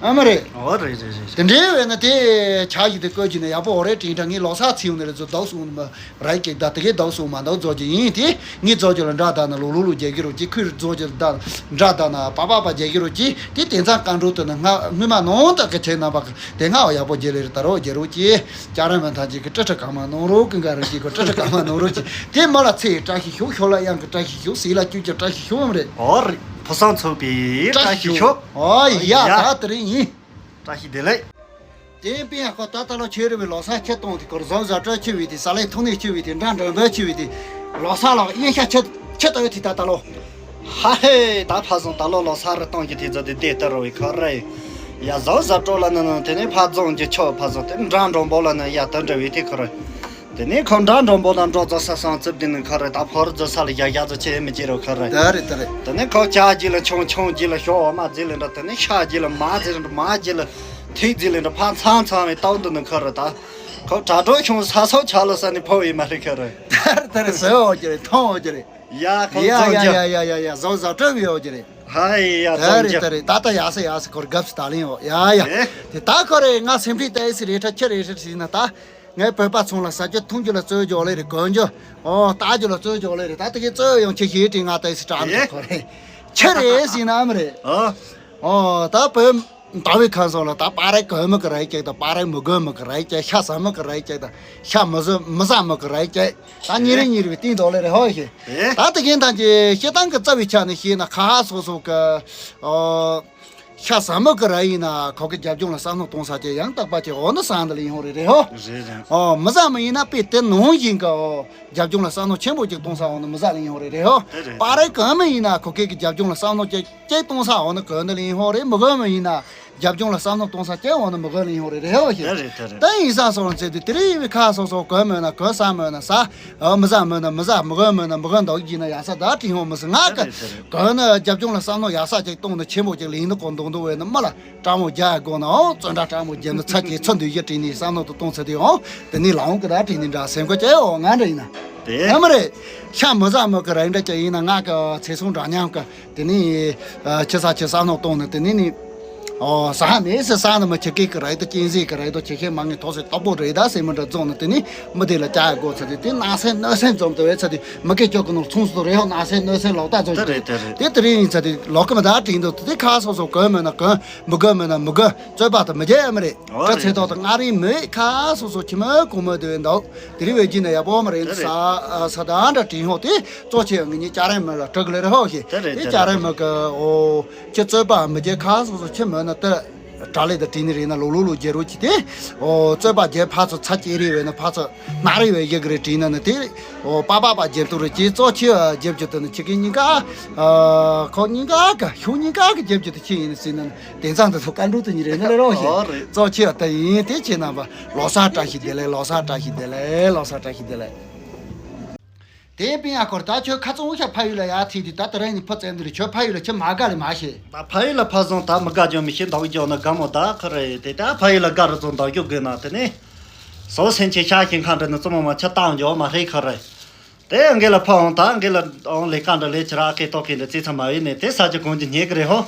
ཨ་མ་རེད། ཨོ་རེད་རེད་རེད། དེ་འདྲའི་བས་ན་དེ་ཆ་ཞིག་དེ་བཀོད་ཀྱི་ན་ཡག་པོ་ཨོ་རེད་དྲན་དྲ། ངས་ལོ་གསར་ཚེས་ཡོང་ནས་རེད་ཚོ་ལྡོག་སོང་ནི་མ་རེད་ཀྱི། ད་དེ་གས་ལྡོག་སོང་མ་ལྡོག་རྫོགས་ཀྱི་ཡིན། དེ་ངས་རྫོགས་ཀྱི་ལ་འདྲ་ད་ན་ལོ་ལོ་ལོ་རྒྱལ་གྱི་རོགས་ཀྱི། ཁོས་རྫོགས་ཀྱི་ལ་འདྲ་ད་ན་པ་པ་པ་རྒྱལ་གྱི་རོགས་ཀྱི། དེ་དེང་སང་བཀའ་འགྲོ་དུ་ན་ང་སྔོན་མ་ནང་དག་གི་ཁྱེད་རྣམ་པ་གི་དེ་སྔ་བ་ཡག་པོ་རྒྱལ་ལེ་རེད། ད་རོགས་རྒྱལ་རོགས་ཀྱི། ལྕགས་ར་མི་ཐང་ཅིག་གི་ཀྲི་ཀྲི་གང་མ་ནང་རོགས་ཀྱི་འགའ་རོགས་ཀྱི་གོ་ཀྲི་ཀྲི་གང་མ་ནང་རོགས་ཀྱི། དེ་མ་ལ་ཚེ་ཡི་བཀྲ་ཤིས་ཤོག་ཤོ་ལ་གཡང་གི་བཀྲ་ཤིས་ཤོག་ཟས་ལ་སྐྱུར་གྱི་བཀྲ་ཤིས་ཤོག་ཨམ་རེད། ཨོ་རེད། ཕོ་བསང་ཚོགས་པའི་བཀྲ་ཤིས་ཤོག་ཨོ་ཡ་ད་དེ་རིང་ཡིན། བཀྲ་ཤིས་བདེ་ལེགས། དེ་པིན་ཡ་ཁོ་ད་ད་ལོ་ཁྱེད་རེ་བའི་ལོ་གསར་ཁྱེད་གཏོང་དེ་སྐོར་བཟོ་བཟོ་སྤྲོད་ཆེ་བའི་དེ་ས་ལའི་ཐོག་ནས་ཆེ་བའི་དེ་འདྲ་འགྲོ་འབོད་ཆེ་བའི་དེ་ལོ་གསར་ལ་དབྱིན་ཤ་ཁྱེད་ཁྱེད་ལྟ་བའི་དེ་ད་ད་ལོ། ཧ་ཧེ་ད་ཕ་སོང་ད་ལོ་ལོ་གསར་རེ་གཏོང་གི་དེ་ཚོ་དེ་བདེ་ལྟ་རོ་བའི་ཁོ་རེ། ཡ་བཟོ་བཟོ་སྤྲོད་ལ་ནི་ནི་དེ་ནས་ཕ་རྫོང་གི་ཆོ་ཕ་སོང་དེ་འདྲ་འགྲོ་འབོད་ལ་ནི་ཡ་ད་འདྲ་བའི་དེ་ཁོ་རེ། དེ་ནས་ཁོ་འདྲ་འགྲོ་འབོད་དང་འགྲོ་རྫོགས་ས་སང་རྩིབ་དེ་ནི་ཁོ་རེ་ད་ཕོར་རྫོགས་ས་ལ་ཡ་ཡ་རྫོགས་ཆེ་མི་བྱེད་རོ་ཁོ་རེ། ད་རེད་ད་རེད། དེ་ནས་ཁོ་ཇ་རྗེས་ལ་ཆུང་ཆུང་རྗེས་ལ་ཞོ་འོ་མ་རྗེས་ལ་འདྲ། དེ་ནས་ཤ་རྗེས་ལ་མ་རྗེས་ལ་འདྲ། མ་རྗེས་ལ་ཐིག་རྗེས་ལ་འདྲ། ཕ་ཚང་ཚང་བའི་སྟོང་དུ་ནི་ཁོ་རེ་ད། ཁོ་དྲ་གྲོགས་ཆུང་ས་སོགས་ཆ་ལ་ས་ནི་ཕོ་བའི་མ་རེད་ཁོ་རེ། ད་རེད་ད་རེད། ཟེར་འོ་ཀྱི་རེད། མཐོང་འོ་ཀྱི་རེད། ཡ་ཁོ་ཡ་ཚོང་ཡ་རྒྱ། ཡ་ཡ་ཡ་ཡ་ཟོ་ཟ་སྤྲོད་བའི་འོ་ཀྱི་རེད། ཧ་ཡ་ཡ་ད་ཚོང་རེད་རྒྱ། ད་རེད། ད་ལྟ་ཡག་སེ་ཡག་སེ་ཁོར་དགབ་སེ་ད་ལེན་འོ་ཡ་ཡ། ཨེ། དེ་ད་ཁོ་རེ་ང་སེམས་ཁྲིད་ལྟ་ཡི་སི་རེ་ཁྲ་ཁྱི་རེ་ཁྲ་ཞིག་ན་ད། ངའི་བོད་པ་ཚོང་ལ་ཟ་རྒྱུ་འཐུང་རྒྱུ་ལ་རྩོད་རྒྱུ་ལེ་རེ་གོན་རྒྱུ། ཨོ་ལྟ་རྒྱུ་ལ་རྩོད་རྒྱུ་ལེ་རེ། ད་དེ་གའི་རྩོད་ཡང་ཁྱི་ཞིག་དྲིན་ང་ལྟ་ཡི་སི་དྲག་ལེ་ཁོ་རེ། ཁྱི་རེ་ཟིན་ནམ་རེད། ཨོ། ཨོ་ད་བོད་ཟླ་བའི་ཁ་སོགས་ལ་ད་པ་རེ་གོན་མི་གི་རེ་ཀྱེ་ད་པ་རེ་མི་གོན་མི་གི་རེ་ཀྱེ། ཤ་ཟ་མི་གི་རེ་ཀྱེ་ད་ཤ་མི་ཟ་མི་ཟ་མི་གི་རེ་ཀྱེ། ད་ཉིན་རེ་ཉིན་རེ་བསྟན་དོ་ལེ་རེ་ཧོ་ཤེ། ཨེ། ད་དེ་གིན་ད་ཀྱེ་ཤེ་ཏང་གི་རྩ་བའི་ཆ་ནས་ཤེ་ན་ཁ་ཧ་སོགས་སོགས་གི། ཨོ། ཤ་ཟ་མི་གི་ར་ཡིན་ན་ཁོ་གི་རྒྱབ་ལྗོངས་ལ་བསམ་བློ་གཏོང་ས་ཅིག་ཡང་དག་པ་ཅིག་འོ་ན་ས་འདི་ལ་ཡིན་ཧོ་རེ་རེད་ཧོ། རེད་རེད། ཨོ་མི་ཟ་མི་ཡིན་ན་དཔེ་དེ་ནང་བཞིན་གི་ཨོ་རྒྱབ་ལྗོངས་ལ་བསམ་བློ་ཆེན་པོ་ཅིག་གཏོང་ས་འོ་ན་མི་ཟ་ལ་ཡིན་ཧོ་རེ་རེད་ཧོ། དེ་རེད། པ་རེ་གང་མི་ཡིན་ན་ཁོ་གི་གི་རྒྱབ་ལྗོངས་ལ་བསམ་བློ་ཅིག་ཅིག་གཏོང་ས་འོ་ན་གང་འདི་ལ་ཡིན་ཧོ་རེད། མི་གང་མི་ཡིན་ན་རྒྱབ་ལྗོངས་ལ་བསམ་བློ་གཏོང་ས་ཅིག་འོ་ན་མི་གང་ལ་ཡིན་ཧོ་རེ་རེད་ཧོ་ཞེས། དེ་རེད་དེ་རེད། ད་ཡིན་ས་སོང་ཚེ་དུས་དེ་རིང་ཡིན་པའི་ཁ་སོ་སོ་གང་མི་ན་གང་ས་མི་ན་ས། ཨ་མི་ཟ་མི་ན་མི་ཟ། མི་གང་མི་ན་མི་གང་འདོགས་ཀྱིས་ན་ཡག་ས་ད་དྲིན་ཧོ་མི་སི་ང་ག་གང་ན་རྒྱབ་ལྗོངས་ལ་བསམ་བློ་ཡག་ས་ཅིག་གཏོང་ན་ཆེན་པོ་ཅིག་ལེན་ན་གོ་འདུག་འདུག་བས་ན་མི་ལ་སྤྲང་མོ་རྒྱག་དགོས་ན་ཨོ་བཙོན་འདྲ་སྤྲང་མོ་རྒྱབ་ན་ཚ་ཅིག་ཚ་འདུས་ཀྱི་དྲིན་ནི་བསམ་བློ་དུ་གཏོང་ཚེ་དུས་ཨོ་དེ་ནི་ལ་འོང་གི་ད་དྲིན་ནི་འདྲ་སེམས་ཁོ་ཅེ་ཨོ་ང་འདྲ་ཡིན་ན། དེ་ཨ་མ་རེད། ཤ་མི་ཟ་མི་གི་ར་འདྲ་ཅིག་ཡིན་ན་ང་ག་ཚེ་སྲོག་འདྲ་མཉམ་ག་དེ་ནི་ཨ་ཆེ་ས་ཆེ་བསམ་བློ་གཏོང་ནས་དེ་ནི་ནི་ཨོ་ཟ་ཧ་མེད་ཟེར་ས་ནི་མི་ཁྱི་སྐད་ཀྱི་རེད་དོ་གཅན་གཟན་གྱི་རེད་དོ་ཁྱི་ཤེས་མ་ངེས་ཐོག་སེ་སྟག་པོ་རེད་ད་ཟེར་མི་འདྲ་རྫོང་ནི་དེ་ནི་མི་དེ་ལ་བཅའ་དགོས་ཚ་དེ་དེ་ན་སེ་གནོད་སེམས་འཛོམས་དེ་བས་ཚ་དེ་མི་སྐད་ཅོག་གི་ནོར་ཚོང་སུ་རེད་ཧོ་ན་སེ་གནོད་སེམས་ལོག་ལྟ་ཚོ་དེ་རེད་དེ་རེད། དེ་དེ་རིང་ཡིན་ཚ་དེ་ལོག་གི་མི་ད་དྲིན་དུ་དེ་ཁ་སོ་སོ་གོན་མེད་ན་གོན་མི་གོན་མེད་ན་མི་གོན་རྩོད་པ་དང་མི་རྒྱལ་ཡ་མི་རེད། ཨོ་བཀྲ་ཚེ་རེད་ཐོག་ཏུ་མངའ་རིས་མི་ཁ་སོ་སོ་ཁྱི་མོ་གོང་མོ་དེ་བས་འདུག་དེ་རིང་བས་ཀྱིན་ན་ཡག་པོ་མ་རེད། དེ་རེད། ས་ས་ད་འདྲ་དྲིན་ཧོ་དེ་གཙོ་ཆེ་ངེད་གཉིས་ཅ་རེ་མི་ལ་སྤྲོད་གི་ལེ་རེ་ཧོ་ཞེས་དེ་རེད་དེ་དེ་ཅ་རེ་རེད། མི་གི་ཨོ་ཁྱི་རྩོད་པ་མི་རྒྱལ་ཁ་སོ་སོ་ཁྱི་མོ་ན་དེ་དྲ་ལེ་དང་དྲིན་ནི་རེད་ན་ལོ་ལོ་ལོ་རྒྱལ་རོ་ཅི་དེ་ཨོ་རྩོད་པ་རྒྱལ་ཕ་ཚོ་ཚ་སྐྱེ་རེ་བས་ན་ཕ་ཚོ་ན་རེ་བས་ཡི་གི་རེ་དྲིན་ན་ནི་དེ་ཨོ་པ་པ་པ་རྒྱལ་དུ་རེ་ཅི་གཙོ་ཆེ་རྒྱལ་རྒྱུ་དེ་ནི་ཁྱི་གི་གཉིས་ཀ་ཨ་ཁོ་གཉིས་ཀ་ག་ཤུགས་གཉིས་ཀ་གི་རྒྱལ་རྒྱུ་དེ་ཁྱི་ཡིན་ཟིན་ན་ནི། དེང་སང་དུ་ཚོ་བཀའ་འགྲོ་དུ་ཉིན་རེ་ནི་རེ་རོ་ཞེས་ཨོ་རེད། གཙོ་ཆེ་བ་ད་ཡིན་དེ་ཁྱེད་རྣམ་པ་ལོ་གསར་བཀྲ་ཤིས་བདེ་ལེགས། ལོ་གསར་བཀྲ་ཤིས་བདེ་ལེགས། ལོ་གསར་བཀྲ་ཤིས་བདེ་ལེགས། དེ་པིན་ཡ་སྐོར་ད་ཁྱོད་ཁ་ཚང་འུ་ཤ་ཕ་ཡུལ་ལ་ཡ་ཐིག་དུས་ད་ད་རེས་ནི་ཕ་བཙན་འདི་རེད། ཁྱོད་ཕ་ཡུལ་ལ་ཁྱི་མ་དགའ་ལེ་མ་ཤེས། ད་ཕ་ཡུལ་ལ་ཕ་བཟང་ད་མི་དགའ་ཀྱང་མི་ཤེས་འདོགས་ཀྱང་ན་དགའ་མོ་ད་ཁ་རེད་དེ། ད་ཕ་ཡུལ་ལ་དགའ་རུ་ཚོ་འདོགས་རྒྱུ་དགོས་ན་དེ་ནི་སོ་སེམས་ཆེ་ཤ་ཞིང་ཁ་འདྲ་ནི་བཙུན་མོ་མ་ཁྱི་བཏང་འཇོག་མ་ཧེ་ཁ་རེད། དེ་ཡང་འགེལ་ལ་ཕ་འོང་ད་འགེལ་ལ་འོང་ལས་ཀ་འདྲ་ལས་ཁྱི་ར་སྐད་ཏོག་གིན་འདྲ་རྩིས་ཚ་མ་བས་ནས་དེ་ས་ཆ་གོང་གི་ཉེ་གི་རེད་ཧོ།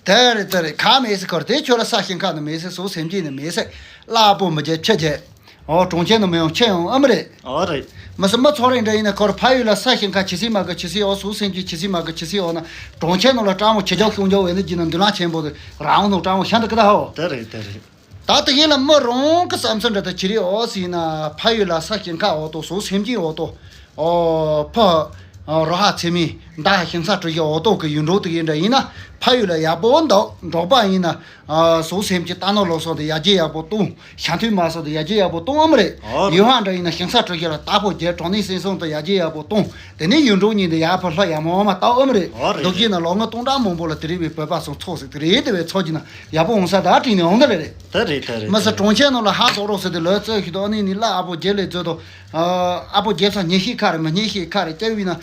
དེ་རེད་དེ་རེད། ཁ་མེད་སི་ཁོར་དེ་ཁྱོད་ལ་ས་ཞིང་ཁ་ནི་མེད་སི་སོ་སེམས་ཅན་ནི་མེད་སི་ལ་ཨ་པོ་མི་རྒྱལ་ཁྱི་རྒྱལ། ཨོ་གྲོང་ཁྱེར་ནི་མི་ཡོང་ཁྱི་ཡོང་ཨ་མི་རེད། ཨོ་རེད། མི་སི་མི་ཚོ་རེ་འདྲ་ཡིན་ན་ཁོར་ཕ་ཡུལ་ལ་ས་ཞིང་ཁ་ཆི་སི་མ་གི་ཆི་སི་ཨོ་སོ་སེམས་ཅན་ཆི་སི་མ་གི་ཆི་སི་ཨོ་ན་གྲོང་ཁྱེར་ནང་ལ་སྤྲང་མོ་ཆི་རྒྱལ་ཤོང་རྒྱལ་བས་ནི་རྒྱུ་ན་འདུན་ལ་ཆེན་པོ་དེ་རང་ནོ་སྤྲང་མོ་ཤ་འདི་ཀི་ད་ཧོ། དེ་རེད་དེ་རེད། ད་དེ་ཡིན་ལ་མི་རང་གི་བསམ་ཚུལ་འདྲ་ད་ཅི་རེད་ཨོ་སི་ན་ཕ་ཡུལ་ལ་ས་ཞིང་ཁ་འོ་ཏོ་སོ་སེམས་ཅན་འོ་ཏོ། ཨོ་ཕ་རོ་ཧ་ཚེ་མི་མདའ་ཞིང་ས་གྲུ་བཞི་འོ་ཏོ་གི་ཡུལ་འགྲོ་དེ་ཡིན་འདྲ་ཡིན་ན་ཕ་ཡུལ་ལ་ཡག་པོ་འདུག་འབྲོག་པ་ཡིན་ན་སོ་སེམས་ཅན་ལྟ་ནོ་ལོ་སོ་དེ་ཡར་རྒྱས་ཡག་པོ་གཏོང་ཤ་མཐུན་མ་སོ་དེ་ཡར་རྒྱས་ཡག་པོ་གཏོང་ཨ་མ་རེད། ཨོ་རེད། ཡུལ་ཧ་འདྲ་ཡིན་ན་ཞིང་ས་གྲུ་བཞི་ལ་རྟ་ཕོ་རྒྱལ་གྲོང་ནས་སེང་སོང་དེ་ཡར་རྒྱས་ཡག་པོ་གཏོང་དེ་ནས་ཡུལ་འགྲོ་ཉིན་དེ་ཡར་ཕ་ལྷ་ཡག་མོ་མ་ལྟ་ཨ་མ་རེད། ཨོ་རེད། འདུག་རྒྱས་ན་ལོ་ངོ་སྟོང་ཕྲག་མང་པོ་ལ་དེ་རིགས་པའི་བོད་པ་སོང་ཚོགས་ཟིག་དེ་རེད་དེ་བས་ཚོགས་ཀྱི་ན་ཡག་པོ་འོང་ས་ད་དྲིན་ནས་འོང་གི་རེད། དེ་རེད་དེ་རེད། མི་ས་གྲོང་ཁྱེར་ནང་ལ་ཧ་སོག་རོགས་ཟེར་ཏེ་ལོས་རྩོད་ཤི་དོ་ཨ་ནི་ནི་ལ་ཨ་པོ་རྒྱལ་ལས་རྩོད་དོ། ཨ་པོ་རྒྱལ་ས་ཉེ་ཤེས་ཁ་རེད་མི་ཉེ་ཤེས་ཁ་རེད་སྐྱ་བི་ན།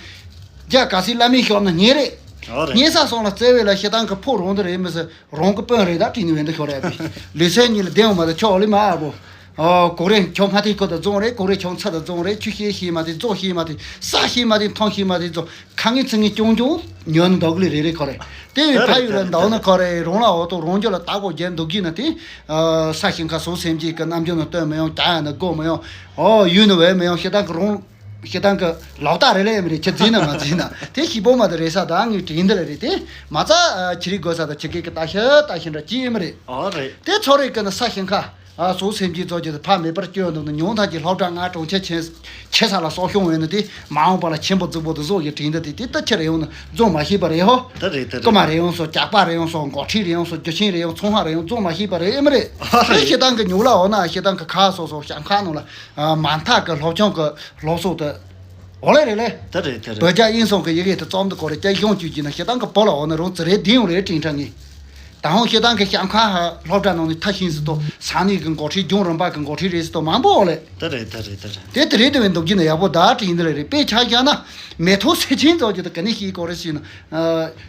རྒྱ་ག་སི་བླ་མའི་ཤོབ་ན་ཉེ་རེད། ཨོ་རེད། ཉེ་ས་སོང་ལ་རྩེ་བའི་ལ་ཤི་ཐང་གི་ཕོ་རོང་དུ་རེད་མི་ས་རོང་གི་དཔོན་རེད་ད་དྲིན་ནི་བན་དུ་ཤོར་རེད་པས། ལུས་སེ་ཉིད་ལ་བདེན་འོ་མ་ད་ཆོག་ལི་མ་ཨ་པོ། ཨོ། གོ་རེ་ཁྱོད་ཕ་ཐི་ཁོ་ད་རྫོང་རེད། གོ་རེ་ཁྱོད་ཚ་ད་རྫོང་རེད། ཆུ་ཤེས་ཤེས་མ་ཐི་རྫོགས་ཤེས་མ་ཐི་ས་ཤེས་མ་ཐི་མཐོང་ཤེས་མ་ཐི་རྫོགས་ཁ་ངེས་ཚིག་ངེས་ཀྱོང་ཀྱོང་ཉོན་འདོག་ལི་རེ་རེ་ཁོ་རེ། དེ་བས་ཕ་ཡུལ་ལ་འདའ་ན་ཁོ་རེ་རོང་ལ་འོ་ཏོ་རོང་རྒྱུ་ལ་བདག་པོ་རྒྱན་འདུག་གི་ན་དེ། ས་ཞིང་ཁ་སོ་སེམས་ཀྱི་གི་རྣམ་འགྱུར་ན་སྟོན་མི་ཡོང་། གྱ་ཡ་ན་སྒོ་མི་ཡོང་། ཨོ་ཡུལ་ན་བས་མི་ཡོང་། ཤི་དང་གི་རོང་ཤི་དང་གི་ལོག་ལྟ་རེ་ལས་མི་རེ་ཁྱེད་འཛིན་ན་མ་འཛིན་ན་དེ་ཤི་པོ་མ་དེ་རེ་ས་དང་ངའི་དྲིན་འདི་ལ་རེ་དེ་མ་རྩ་ཁྱི་རིག་དགོས་ས་དང་ཁྱི་སྐད་གི་ལྟ་ཤི་ལྟ་ཤི་འདྲ་ཅི་ཡིན་མི་རེད། ཨོ་རེད། དེ་ཚོ་རེ་གི་ན་ས་ཞིང་ཁ། ཨ་སོ་སེམས་ཀྱི་ཚོགས་ཀྱི་ཕ་མེད་པར་སྐྱོན་འདུག་ན་ཉུང་མཐའ་གྱི་སློབ་གྲྭ་ང་གྲོང་ཁྱེར་ཆེན་ཆེ་ས་ལ་སོག་ཤོང་བས་ན་དེ་མ་འོངས་པ་ལ་ཆེན་པོ་རྫིག་པོ་དུ་བཟོ་ཡི་དྲིན་འདི་དེ་དེ་ལྟ་ཁྱེར་ཡོང་ན་རྫོང་མ་ཤེས་པ་རེད་ཧོ། དེ་རེད་དེ་རེད། རྐུ་མ་རེ་ཡོང་སོ་ཇག་པ་རེ་ཡོང་སོ་འགོ་ཁྲིད་རེ་ཡོང་སོ་རྒྱུ་ཆེན་རེ་ཡོང་ཚོང་ཧ་རེ་ཡོང་རྫོང་མ་ཤེས་པ་རེད་ཨེ་མ་རེད། ཨ་དེ་རེད། ཤེས་སྟངས་ཀྱི་ཉུག་ལ་འོ་ན་ཤེས་སྟངས་ཀྱི་ཁ་སོ་སོ་ཞང་ཁ་ནང་ལ་མ་མཐའ་གི་སློབ་སྦྱོང་གི་སློབ་གསོ་དེ། འོ་ལེ་རེ་ལེ། དེ་རེད་དེ་རེད། བོད་རྒྱ་དབྱིན་གསུམ་གི་ཡི་གེ་དེ་རྩོམ་དུ་གོ་རེ་སྐྱ་གཞུང་བཅུ་གྱི་ན་ཤེས་སྟངས་ཀྱི་བོ་ལ་འོ་ན་རུང་ཙི་རེ་ལྡིང་ཡོང་རེ་དྲིན་དྲན་ངེས། ད་ཧོང་ཤེས་སྟངས་ཀྱི་ཤང་ཁ་ཧ་སློབ་གྲྭ་ནང་ནས་མཐའ་ཤིང་སི་ཏོ་ས་གནས་ཀྱི་འགོ་ཁྲིད་ལྗོངས་རིམ་པ་གི་འགོ་ཁྲིད་རེ་སི་ཏོ་མང་པོ་འོ་ལེ། དེ་རེད་དེ་རེད་དེ་རེད། དེ་དེ་རེད་དེ་བས་འདུག་གི་ན་ཡག་པོ་ད་དྲིན་འདི་ལ་རེད་དཔེ་ཆ་བཞག་ན་མེ་ཐོ་སེ་ཆེན་ཙོག་གི་དེ་ག་ནས་ཤེས་གོ་རེ་ཞེ་ན།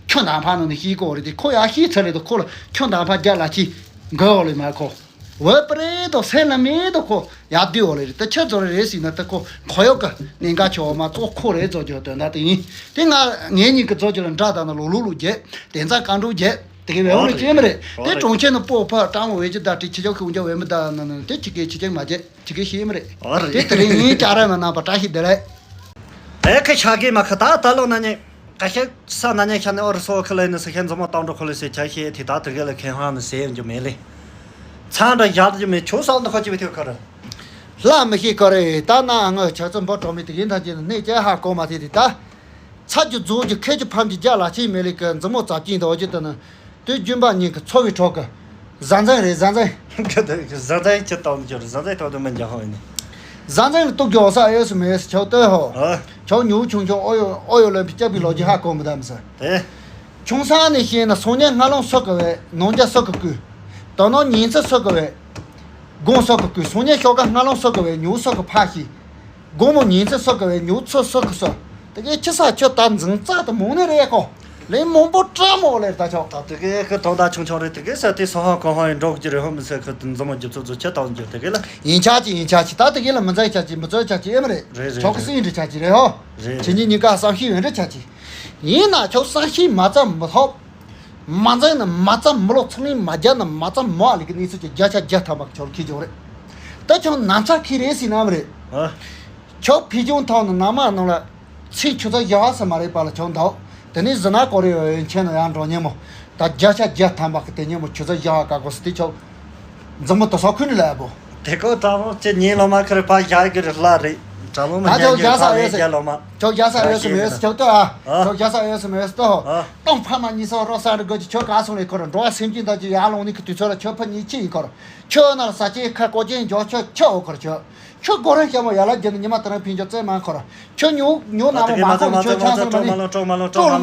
ཁྱོད་ནང་ཕ་ནང་ནས་ཤེས་གོ་རེ་དེ་ཁོ་ཡ་ཤེས་ཚར་རེད་དོ་ཁོ་ལ་ཁྱོད་ནང་ཕ་རྒྱ་ལ་ཅི་འགོ་འོ་ལེ་མ་ཁོ། འོད་པ་རེད་དོ་སེམས་ལ་མེད་དོ་ཁོ་ཡག་དུས་འོ་ལེ་རེད་ད་ཁྱོད་ཚོ་རེ་རེ་ཟིན་ན་ད་ཁོ་ཁོ་ཡོག་ག་གནད་འགག་ཆེ་བ་མ་གཙོ་ཁོ་རེ་ཚོ་ཅོ་དོན་དག་དེ་ཡིན། དེ་ང་ངེད་གཉིས་ཀྱི་ཚོ་ཅོ་ལ་འདྲ་དང་ན་ལོ་ལུག་ལུག་རྒྱས་དེ་ཚ་བཀའ་འགྲོ་རྒྱས་དེ་གའི་བེའུ་ལ་ཅེ་མ་རེད། དེ་གྲོང་ཁྱེར་ན་སྤོ་ཕ་སྤྲང་བོ་བེ་ཅི་ད་ཏི་ཁྱི་ཅོ་ཁུང་ཅོ་བེ་མི་ད་ན་ན་དེ་ཁྱི་གེ་ཁྱི་ཅོ་མ་རྒྱས་ཁྱི་གེ་ཤེས་མ་རེད། དེ་དེ་རིང་ངས་ཅ་ར་མ་ན་པ་བཀྲ་ཤིས་བདེ་ལེགས། ཨེ་ཁ་ཤ་གི་མ་ཁ་ད་ད་ལོ་ན་ཉེ། ཀ་ཤ་ས་ན་ཉེ་ཤ་ནི་ཨོ་རི་སོ་ཁ་ལེ་ནི་ས་ཤ་འཛོམས་མོ་སྟོང་འགྲོ་ཁོ་ལེ་སེ་ཆ་ཤེ་དེ་ད་དེ་ག་ལ་ཁེ་ཧང་ནི་སེ་ཡོང་རྒྱུ་མེད་ལེ། ཚང་འདྲ་ཡག་རྒྱུ་མེད་ཆུ་སོགས་འདི་ཁོ་ཅི་བི་ཐེ་ཁོ་ར། ལ་མི་ཤེས་ཁོ་རེ་ད་ན་ང་ཆག་ཚོད་འབོ་གྲོགས་མི་དེ་གིན་ཐ་ཅི་ནི་གནས་ཅེ་ཧ་གོ་མ་ཐེ་དེ་ད། ཚ་རྒྱུ་རྫོགས་རྒྱུ་ཁད་རྒྱུ་ཕམ་རྒྱུ་རྒྱ་ལ་ཆེ་མེད་ལེ་ཀི་འཛོམས་མོ་ཙབ་ཀྱིན་དོ་ཅི་ད་ནི། དུས་རྒྱུན་པ་ཉིན་གྱི་འཚོ་བའི་གྲོགས་ཀྱི། བཟའ་ཚང་རེད་བཟའ་ཚང་། བཟའ་ཚང་ཁྱི་སྟོང་གྱུར་བཟའ་ཚང་སྟོང་དུ་མི་འཇག་ཧོ་ཡིན། བཟའ་ཚང་ལ་གཏུག་རྒྱུ་འོ་ས་ཨེ་སུ་མེད་ཟེར་ཆོག་ལྟོས་ཧོ། ཨ། ཆོག་ཉུག་ཆུང་ཆུང་ཨོ་ཡོ་ཨོ་ཡོ་ལོན་པའི་སྐྱབས་པའི་ལོ་རྒྱུས་ཧ་གོ་མི་དམ་ཟེར། དེ། ཆུང་ས་ནས་བཤད་ན་སང་ཉིན་སྔ་ལོང་སོ་གི་བས་ནོང་རྒྱ་སོ་གི་བསྐུལ། ད་ནོ་ཉིན་ཚེ་སོ་གི་བས། དགོང་སོ་གི་བསྐུལ་སང་ཉིན་ཞོགས་ཀ་སྔ་ལོང་སོ་གི་བས་ཉུག་སོ་གི་ཕ་ཤི། དགོང་མོ་ཉིན་ཚེ་སོ་གི་བས་ཉུག་ཚོ་སོ་གི་སོ། དེ་གའི་ཁྱི་ས་ཁྱོད་ད་འཛིང་རྩ་དུ་མོ་ནི་རེད་ཁོ། ལན་མང་པོ་བཀྲ་མོ་ལེར་ད་ཆོག་ད་དེ་གའི་ཁི་དོན་དག་ཆུང་ཆུང་རེད་དེ་གའི་ས་དེ་སོ་ཧང་གོ་ཧང་ཡིན་འགྲོ་གི་རེད་ཧོ་མི་ཚེ་ཁི་འཛིང་མོ་རྒྱུ་ཚོ་ཚོ་ཁྱི་ད་འོང་རྒྱུ་དེ་གའི་ལ། ཡིན་ཆ་ཅི་ཡིན་ཆ་ཅི་ད་དེ་གའི་ལ་མི་འཛིང་ཆ་ཅི་མི་ཚོ་ཆ་ཅི་ཨེ་མ་རེད། རེད་རེད་ཆོག་གི་རེད། སིང་འདྲི་ཆ་ཅི་རེད་ཧོ། རེད་ཁྱེད་རེད། གཉིས་གཉིས་ཀ་བསམ་ཤེས་ཡོད་འདྲི་ཆ་ཅི། ཡིན་ན་ཁྱོད་བསམ་ཤེས་མ་ཙམ་མི་ཐོབ། མ་འཛིང་ན་མ་ཙམ་མི་ལོ་ཚང་ལིང་མ་རྒྱབ་ན་མ་ཙམ་མོ་ཨ་ལི་གི་གནས་ཚུལ་གྱི་བརྒྱ་ཆ་བརྒྱ་ཐམ་པ་ཁྱོད་ཁྱི་ཅོག་རེད། ད་ཁྱོད་ན་ཚ་ཁྱི་རེད་ཟེར་ནམ་རེད། ཨ། ཁྱོད་ཕི་ཅུང་ཐང་ན་ན་མ་ནང་ལ་ཚིག་ཆུ་ཚ་བཞག་ས་མ་རེད་པ་ལ་ཁྱོད་འདའོ། དེ་ནས་ཟི་ན་གོ་རེ་ཡོད་ཡོད་མཁྱེན་ན་ཡང་འགྲོ་ཉེ་མོ། ད་བརྒྱ་ཆ་བརྒྱ་ཐམ་པ་གི་དེ་ཉེ་མོ་ཆུ་ཚ་བཞག་ག་གོ་སི་དེ་ཁྱོད། འཛམ་བུ་དུ་སོག་ཁུན་ལ་བོ། དེ་ཀོ་དྲ་མོ་ཅི་ཉིན་ལོ་མ་ཁར་ཕ་ཞག་གི་རི་ལ་རེད། དྲ་མོ་མ་ད་ཉན་ཁྱོད་རྒྱ་ས་གི་ཨེ་སི། རྒྱ་ལོ་མ། ཁྱོད་རྒྱ་ས་ཨེ་སི་མེད་སི་ཁྱོད་ལྟོས་ཨ། ཨ། ཁྱོད་རྒྱ་ས་ཨེ་སི་མེད་སི་ལྟོས། ཨ། ཏང་ཕ་མ་གཉིས་སོ་རོ་ས་རི་གོ་ཅི་ཁྱོད་ག་སོང་ལེ་ཁོ་ར་འགྲོ་བ་སེམས་ཅན་ད་ཅི་ཡར་ལོང་ནི་གི་དུས་ཚོད་ལ་ཁྱོད་ཕ་གཉིས་ཅི་ཡིན་ཁོ་ར། ཁྱོད་ན་ལ་ས་ཅི་ཁ་ཀོ་ཅན་འཇོག་ཁྱོད་ཁྱོད་འོ་ཁོ་ར་ཁྱོད། ཁྱོད་སྒོ་རང་ཤ་མོ་ཡ་ལ་རྒྱ་ནི་ཉི་མ་ད་རང་ཕིན་ཅོ་ཙེ་མ་ཁོ་ར། ཁྱོད་ཉུ་ཉུ་ན་མོ་མ་ཁོ་ནི་ཁྱོད་ཆང་སོ་མ་ནི། ཀྲོ་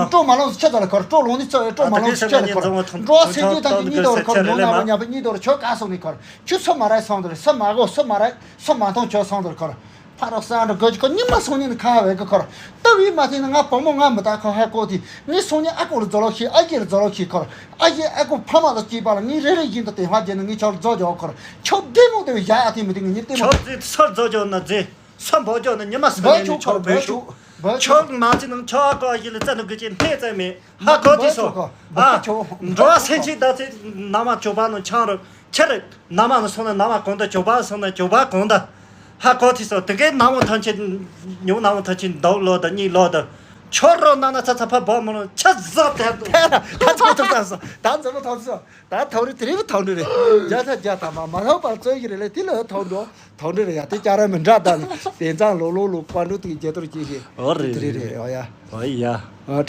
ཀྲོ་མ་ལོང་ཆ་ཚ་ལ་ཁོ་ར་ཀྲོ་ལོང་ནི་ཚོ་ཀྲོ་མ་ལོང་ཆ་ལ་ཁོ་ར། འགྲོ་བ་སེམས་ཅན་ད་ཅི་གཉིས་དོ་ར་ཁོ་ར་ཉུ་ན་མོ་ཉ་པ་གཉིས་དོ་ར་ཁྱོད་ག་སོང་ནི་ཁོ་ར། ཁྱོད་སོ་མ་ར་སོང་དོ་ར་སོ་མ་གོ་སོ་མ་ར་སོ་མ་མཐོང་ཁྱོད་སོང་དོ་ར་ཁོ་ར། ཕ་རོགས་སང་འགྲོ་དགོས་ཀྱི་ཁོ་ཉི་མ་སོང་ཉིན་ཁ་བའི་གི་ཁོ་ར། ལྟ་བུའི་མ་ཐེན་ན་ང་བུ་མོ་ང་མི་ལྟ་ཁོ་ཧ་གོ་དེ་ངས་སོང་ཉིན་ཨ་ཁུ་ལ་རྫོ་ལོ་ཤི་ཨ་ཡེ་ལ་རྫོ་ལོ་ཤི་ཁོ་ར། ཨ་ཡེ་ཨ་ཁུ་ཕ་མ་ལ་སྐྱེས་པ་ལ་ངས་རེ་རེ་བཞིན་དུ་དེ་ཧ་རྒྱལ་ན་ངས་ཁྱོད་ལ་རྫོ་རྒྱག་ཁོ་ར། ཁྱོད་བདེ་མོ་དེ་བཞག་ཨ་ཐེ་མི་དེ་ངས་ཉིན་བདེ་མོ། ཁྱོད་ཚོས་སོར་རྫོ་རྒྱག་ན་རྫེ། སོ་འབོ་རྒྱག་ན་ཉི་མ་སོ་བོད་ནས་ཆོག་ཁོ་ར་བོད་ཆོག་བོད་ཆོག་ཁྱོད་མ་ཚེ་ནང་ཁྱོད་ཨ་ཁུ་ཨ་ཡེ་ལ་བཙན་དུ་དགོས་ཀྱི་ལྷས་བཙན་མེད། ཧ་གོ་དེ་སོ། ཨ། འགྲོ་བ་སེམས་ཅན་ད་ཚེ་ན་མ་ཅོ་པ་ནང་ཆང་རུ་ཁྱེར། ན་མ་ནང་སོང་ན་ན་མ་གོང་ད་ཅོ་པ་སོང་ན་ཅོ་པ་གོང་ད། ཧ་གོ་དེ་སོ་དེ་གའི་ན་མོ་ཐང་ཆེན་ཉུང་ན་མོ་ཐང་ཆེན་འདོག་ལོ་ད་གཉིས་ལོ་ད། ཆོ་རོ་ན་ན་ཚ་ཚ་ཕ་བོ་མོ་ལོ་ཆ་ཟག་དེ་ད་ད་ཚོ་ཐུབ་ད་སོ་ད་ཚོ་མོ་ཐོབ་སོ་ད་ཐོབ་རེ་དེ་རེ་བ་ཐོབ་འདྲི་རེ་བརྒྱ་ཐ་བརྒྱ་ཐ་མ་མ་ཐོབ་པར་རྩོད་ཀྱི་རེ་ལེ་དེ་ལ་ཐོབ་འགྲོ་ཐོབ་འདྲི་རེ་ཡ་དེ་ཅ་ར་མི་འདྲ་ད་ནི་དེ་ཚང་ལོ་ལོ་ལོ་ཀ་འགྲོ་དེ་རྒྱ་ཐོར་ཅི་ཞེས་ཨོ་རེ་དེ་རེ་རེ་ཨོ་ཡ་ཨོ་ཡ།